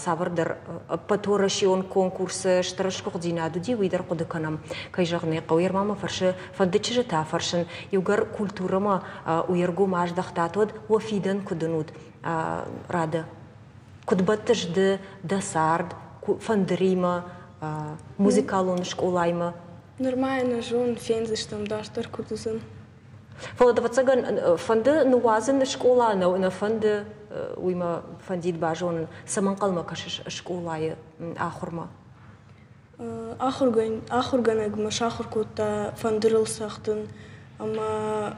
цавӕрдӕр ӕппӕтуӕрӕсеон конкурсы стыр сгуыхтдзинад уыди, уый дӕр хъуыды кӕнӕм. Кӕй зӕгъын ӕй хъӕуы, ӕрмӕ мӕ фӕрсы, фӕнды чызджытӕ фӕрсын, иугӕр культурӕмӕ уе ргом аздӕхтат, уӕд уӕ фидӕн куыд уынут, Рада? Куыд бӕттыс ды дӕ цард фӕндыримӕ, музыкалон скъолаимӕ? Нырма йӕ нӕ зонын, фендзыстӕм дарддӕр куыд уыдзӕн. Фӕлӕ, ӕвӕццӕгӕн, фӕнды ныууадзын скъола, нӕ фӕнды, уый мӕ фӕндид базонын, цӕмӕ ӕнхъӕлмӕ кӕсыс скъолайы ахуырмӕ? Ахуыргӕнӕг мӕ сахуыр кодта фӕндырыл цӕгъдын ӕмӕ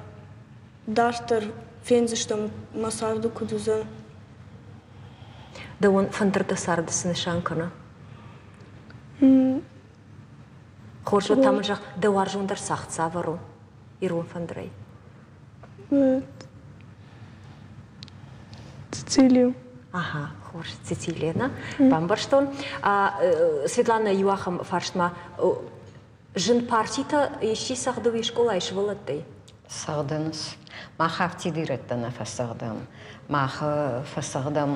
дарддӕр фендзыстӕм мӕ царды куыд уыдзӕн. Дӕуӕн фӕндыр дӕ царды цы нысан кӕны? Хорз, уӕд та мын зӕгъ, дӕ уарзондӕр цагъд цавӕр у ирон фӕндырӕй? Цицилию. Ага, хорз, Цицилия, нӕ? Бамбӕрстон. Светлана, иу ахӕм фарстмӕ. Зын партитӕ исчи цӕгъды уе скъолайы сывӕллӕттӕй? Цӕгъдынц. Мах афтид ирӕттӕ нӕ фӕцӕгъдӕм. Мах фӕцӕгъдӕм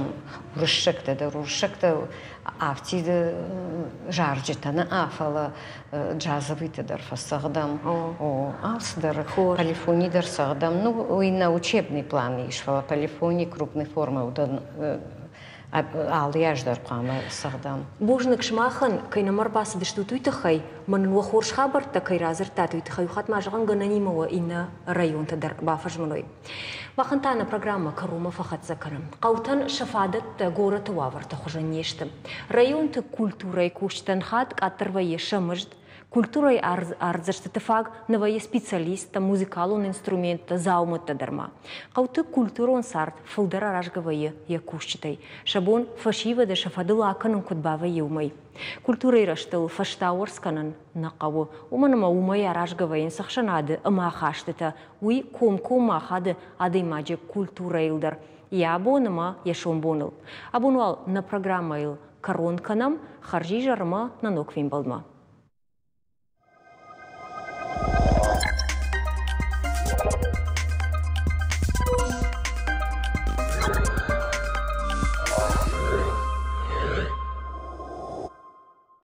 уырыссӕгтӕ дӕр. Уырыссӕгтӕ афтид зарджытӕ нӕ, фӕлӕ джазовыйтӕ дӕр фӕцӕгъдӕм. О, алцыдӕр. Полифони дӕр цӕгъдӕм. Ну, уый нӕ учебный план ис, фӕлӕ полифони крупной формы уыдон алы аз дӕр хъуамӕ цӕгъдӕм. Бузныг сымахӕн, кӕй нӕм ӕрбацыдыстут, уый тыххӕй. Мӕнӕн уӕ хорз хабӕрттӕ кӕй радзырдтат, уый тыххӕй иу хатт ма зӕгъын гӕнӕнимӕ уӕ иннӕ районтӕ дӕр бафӕзмыной. Махӕн та нӕ программӕ кӕронмӕ фӕхӕццӕ кӕнӕм. Хъӕутӕн сӕ фадӕттӕ горӕты уавӕрты хуызӕн не сты. Районты культурӕйы кусджытӕн хатт къаддӕр вӕййы сӕ мызд, культурӕйы ардзӕстыты фаг нӕ вӕййы специалисттӕ, музыкалон инструменттӕ, дзаумӕттӕ дӕр ма. Хъӕуты культурон цард фылдӕр аразгӕ вӕййы йӕ кусджытӕй. Сӕ бон фӕсивӕды сӕ фӕдыл акӕнын куыд бавӕййы, уымӕй. Культурӕйы рӕзтыл фӕстауӕрц кӕнын нӕ хъӕуы, уымӕн ӕмӕ уымӕй аразгӕ вӕййынц ӕхсӕнады ӕмахастытӕ, уый комкоммӕ ахады адӕймаджы культурӕйыл дӕр, йӕ абон ӕмӕ йӕ сомбоныл. Абон уал нӕ программӕйыл кӕрон кӕнӕм, хӕрзизӕрмӕ нӕ ног фембӕлдмӕ.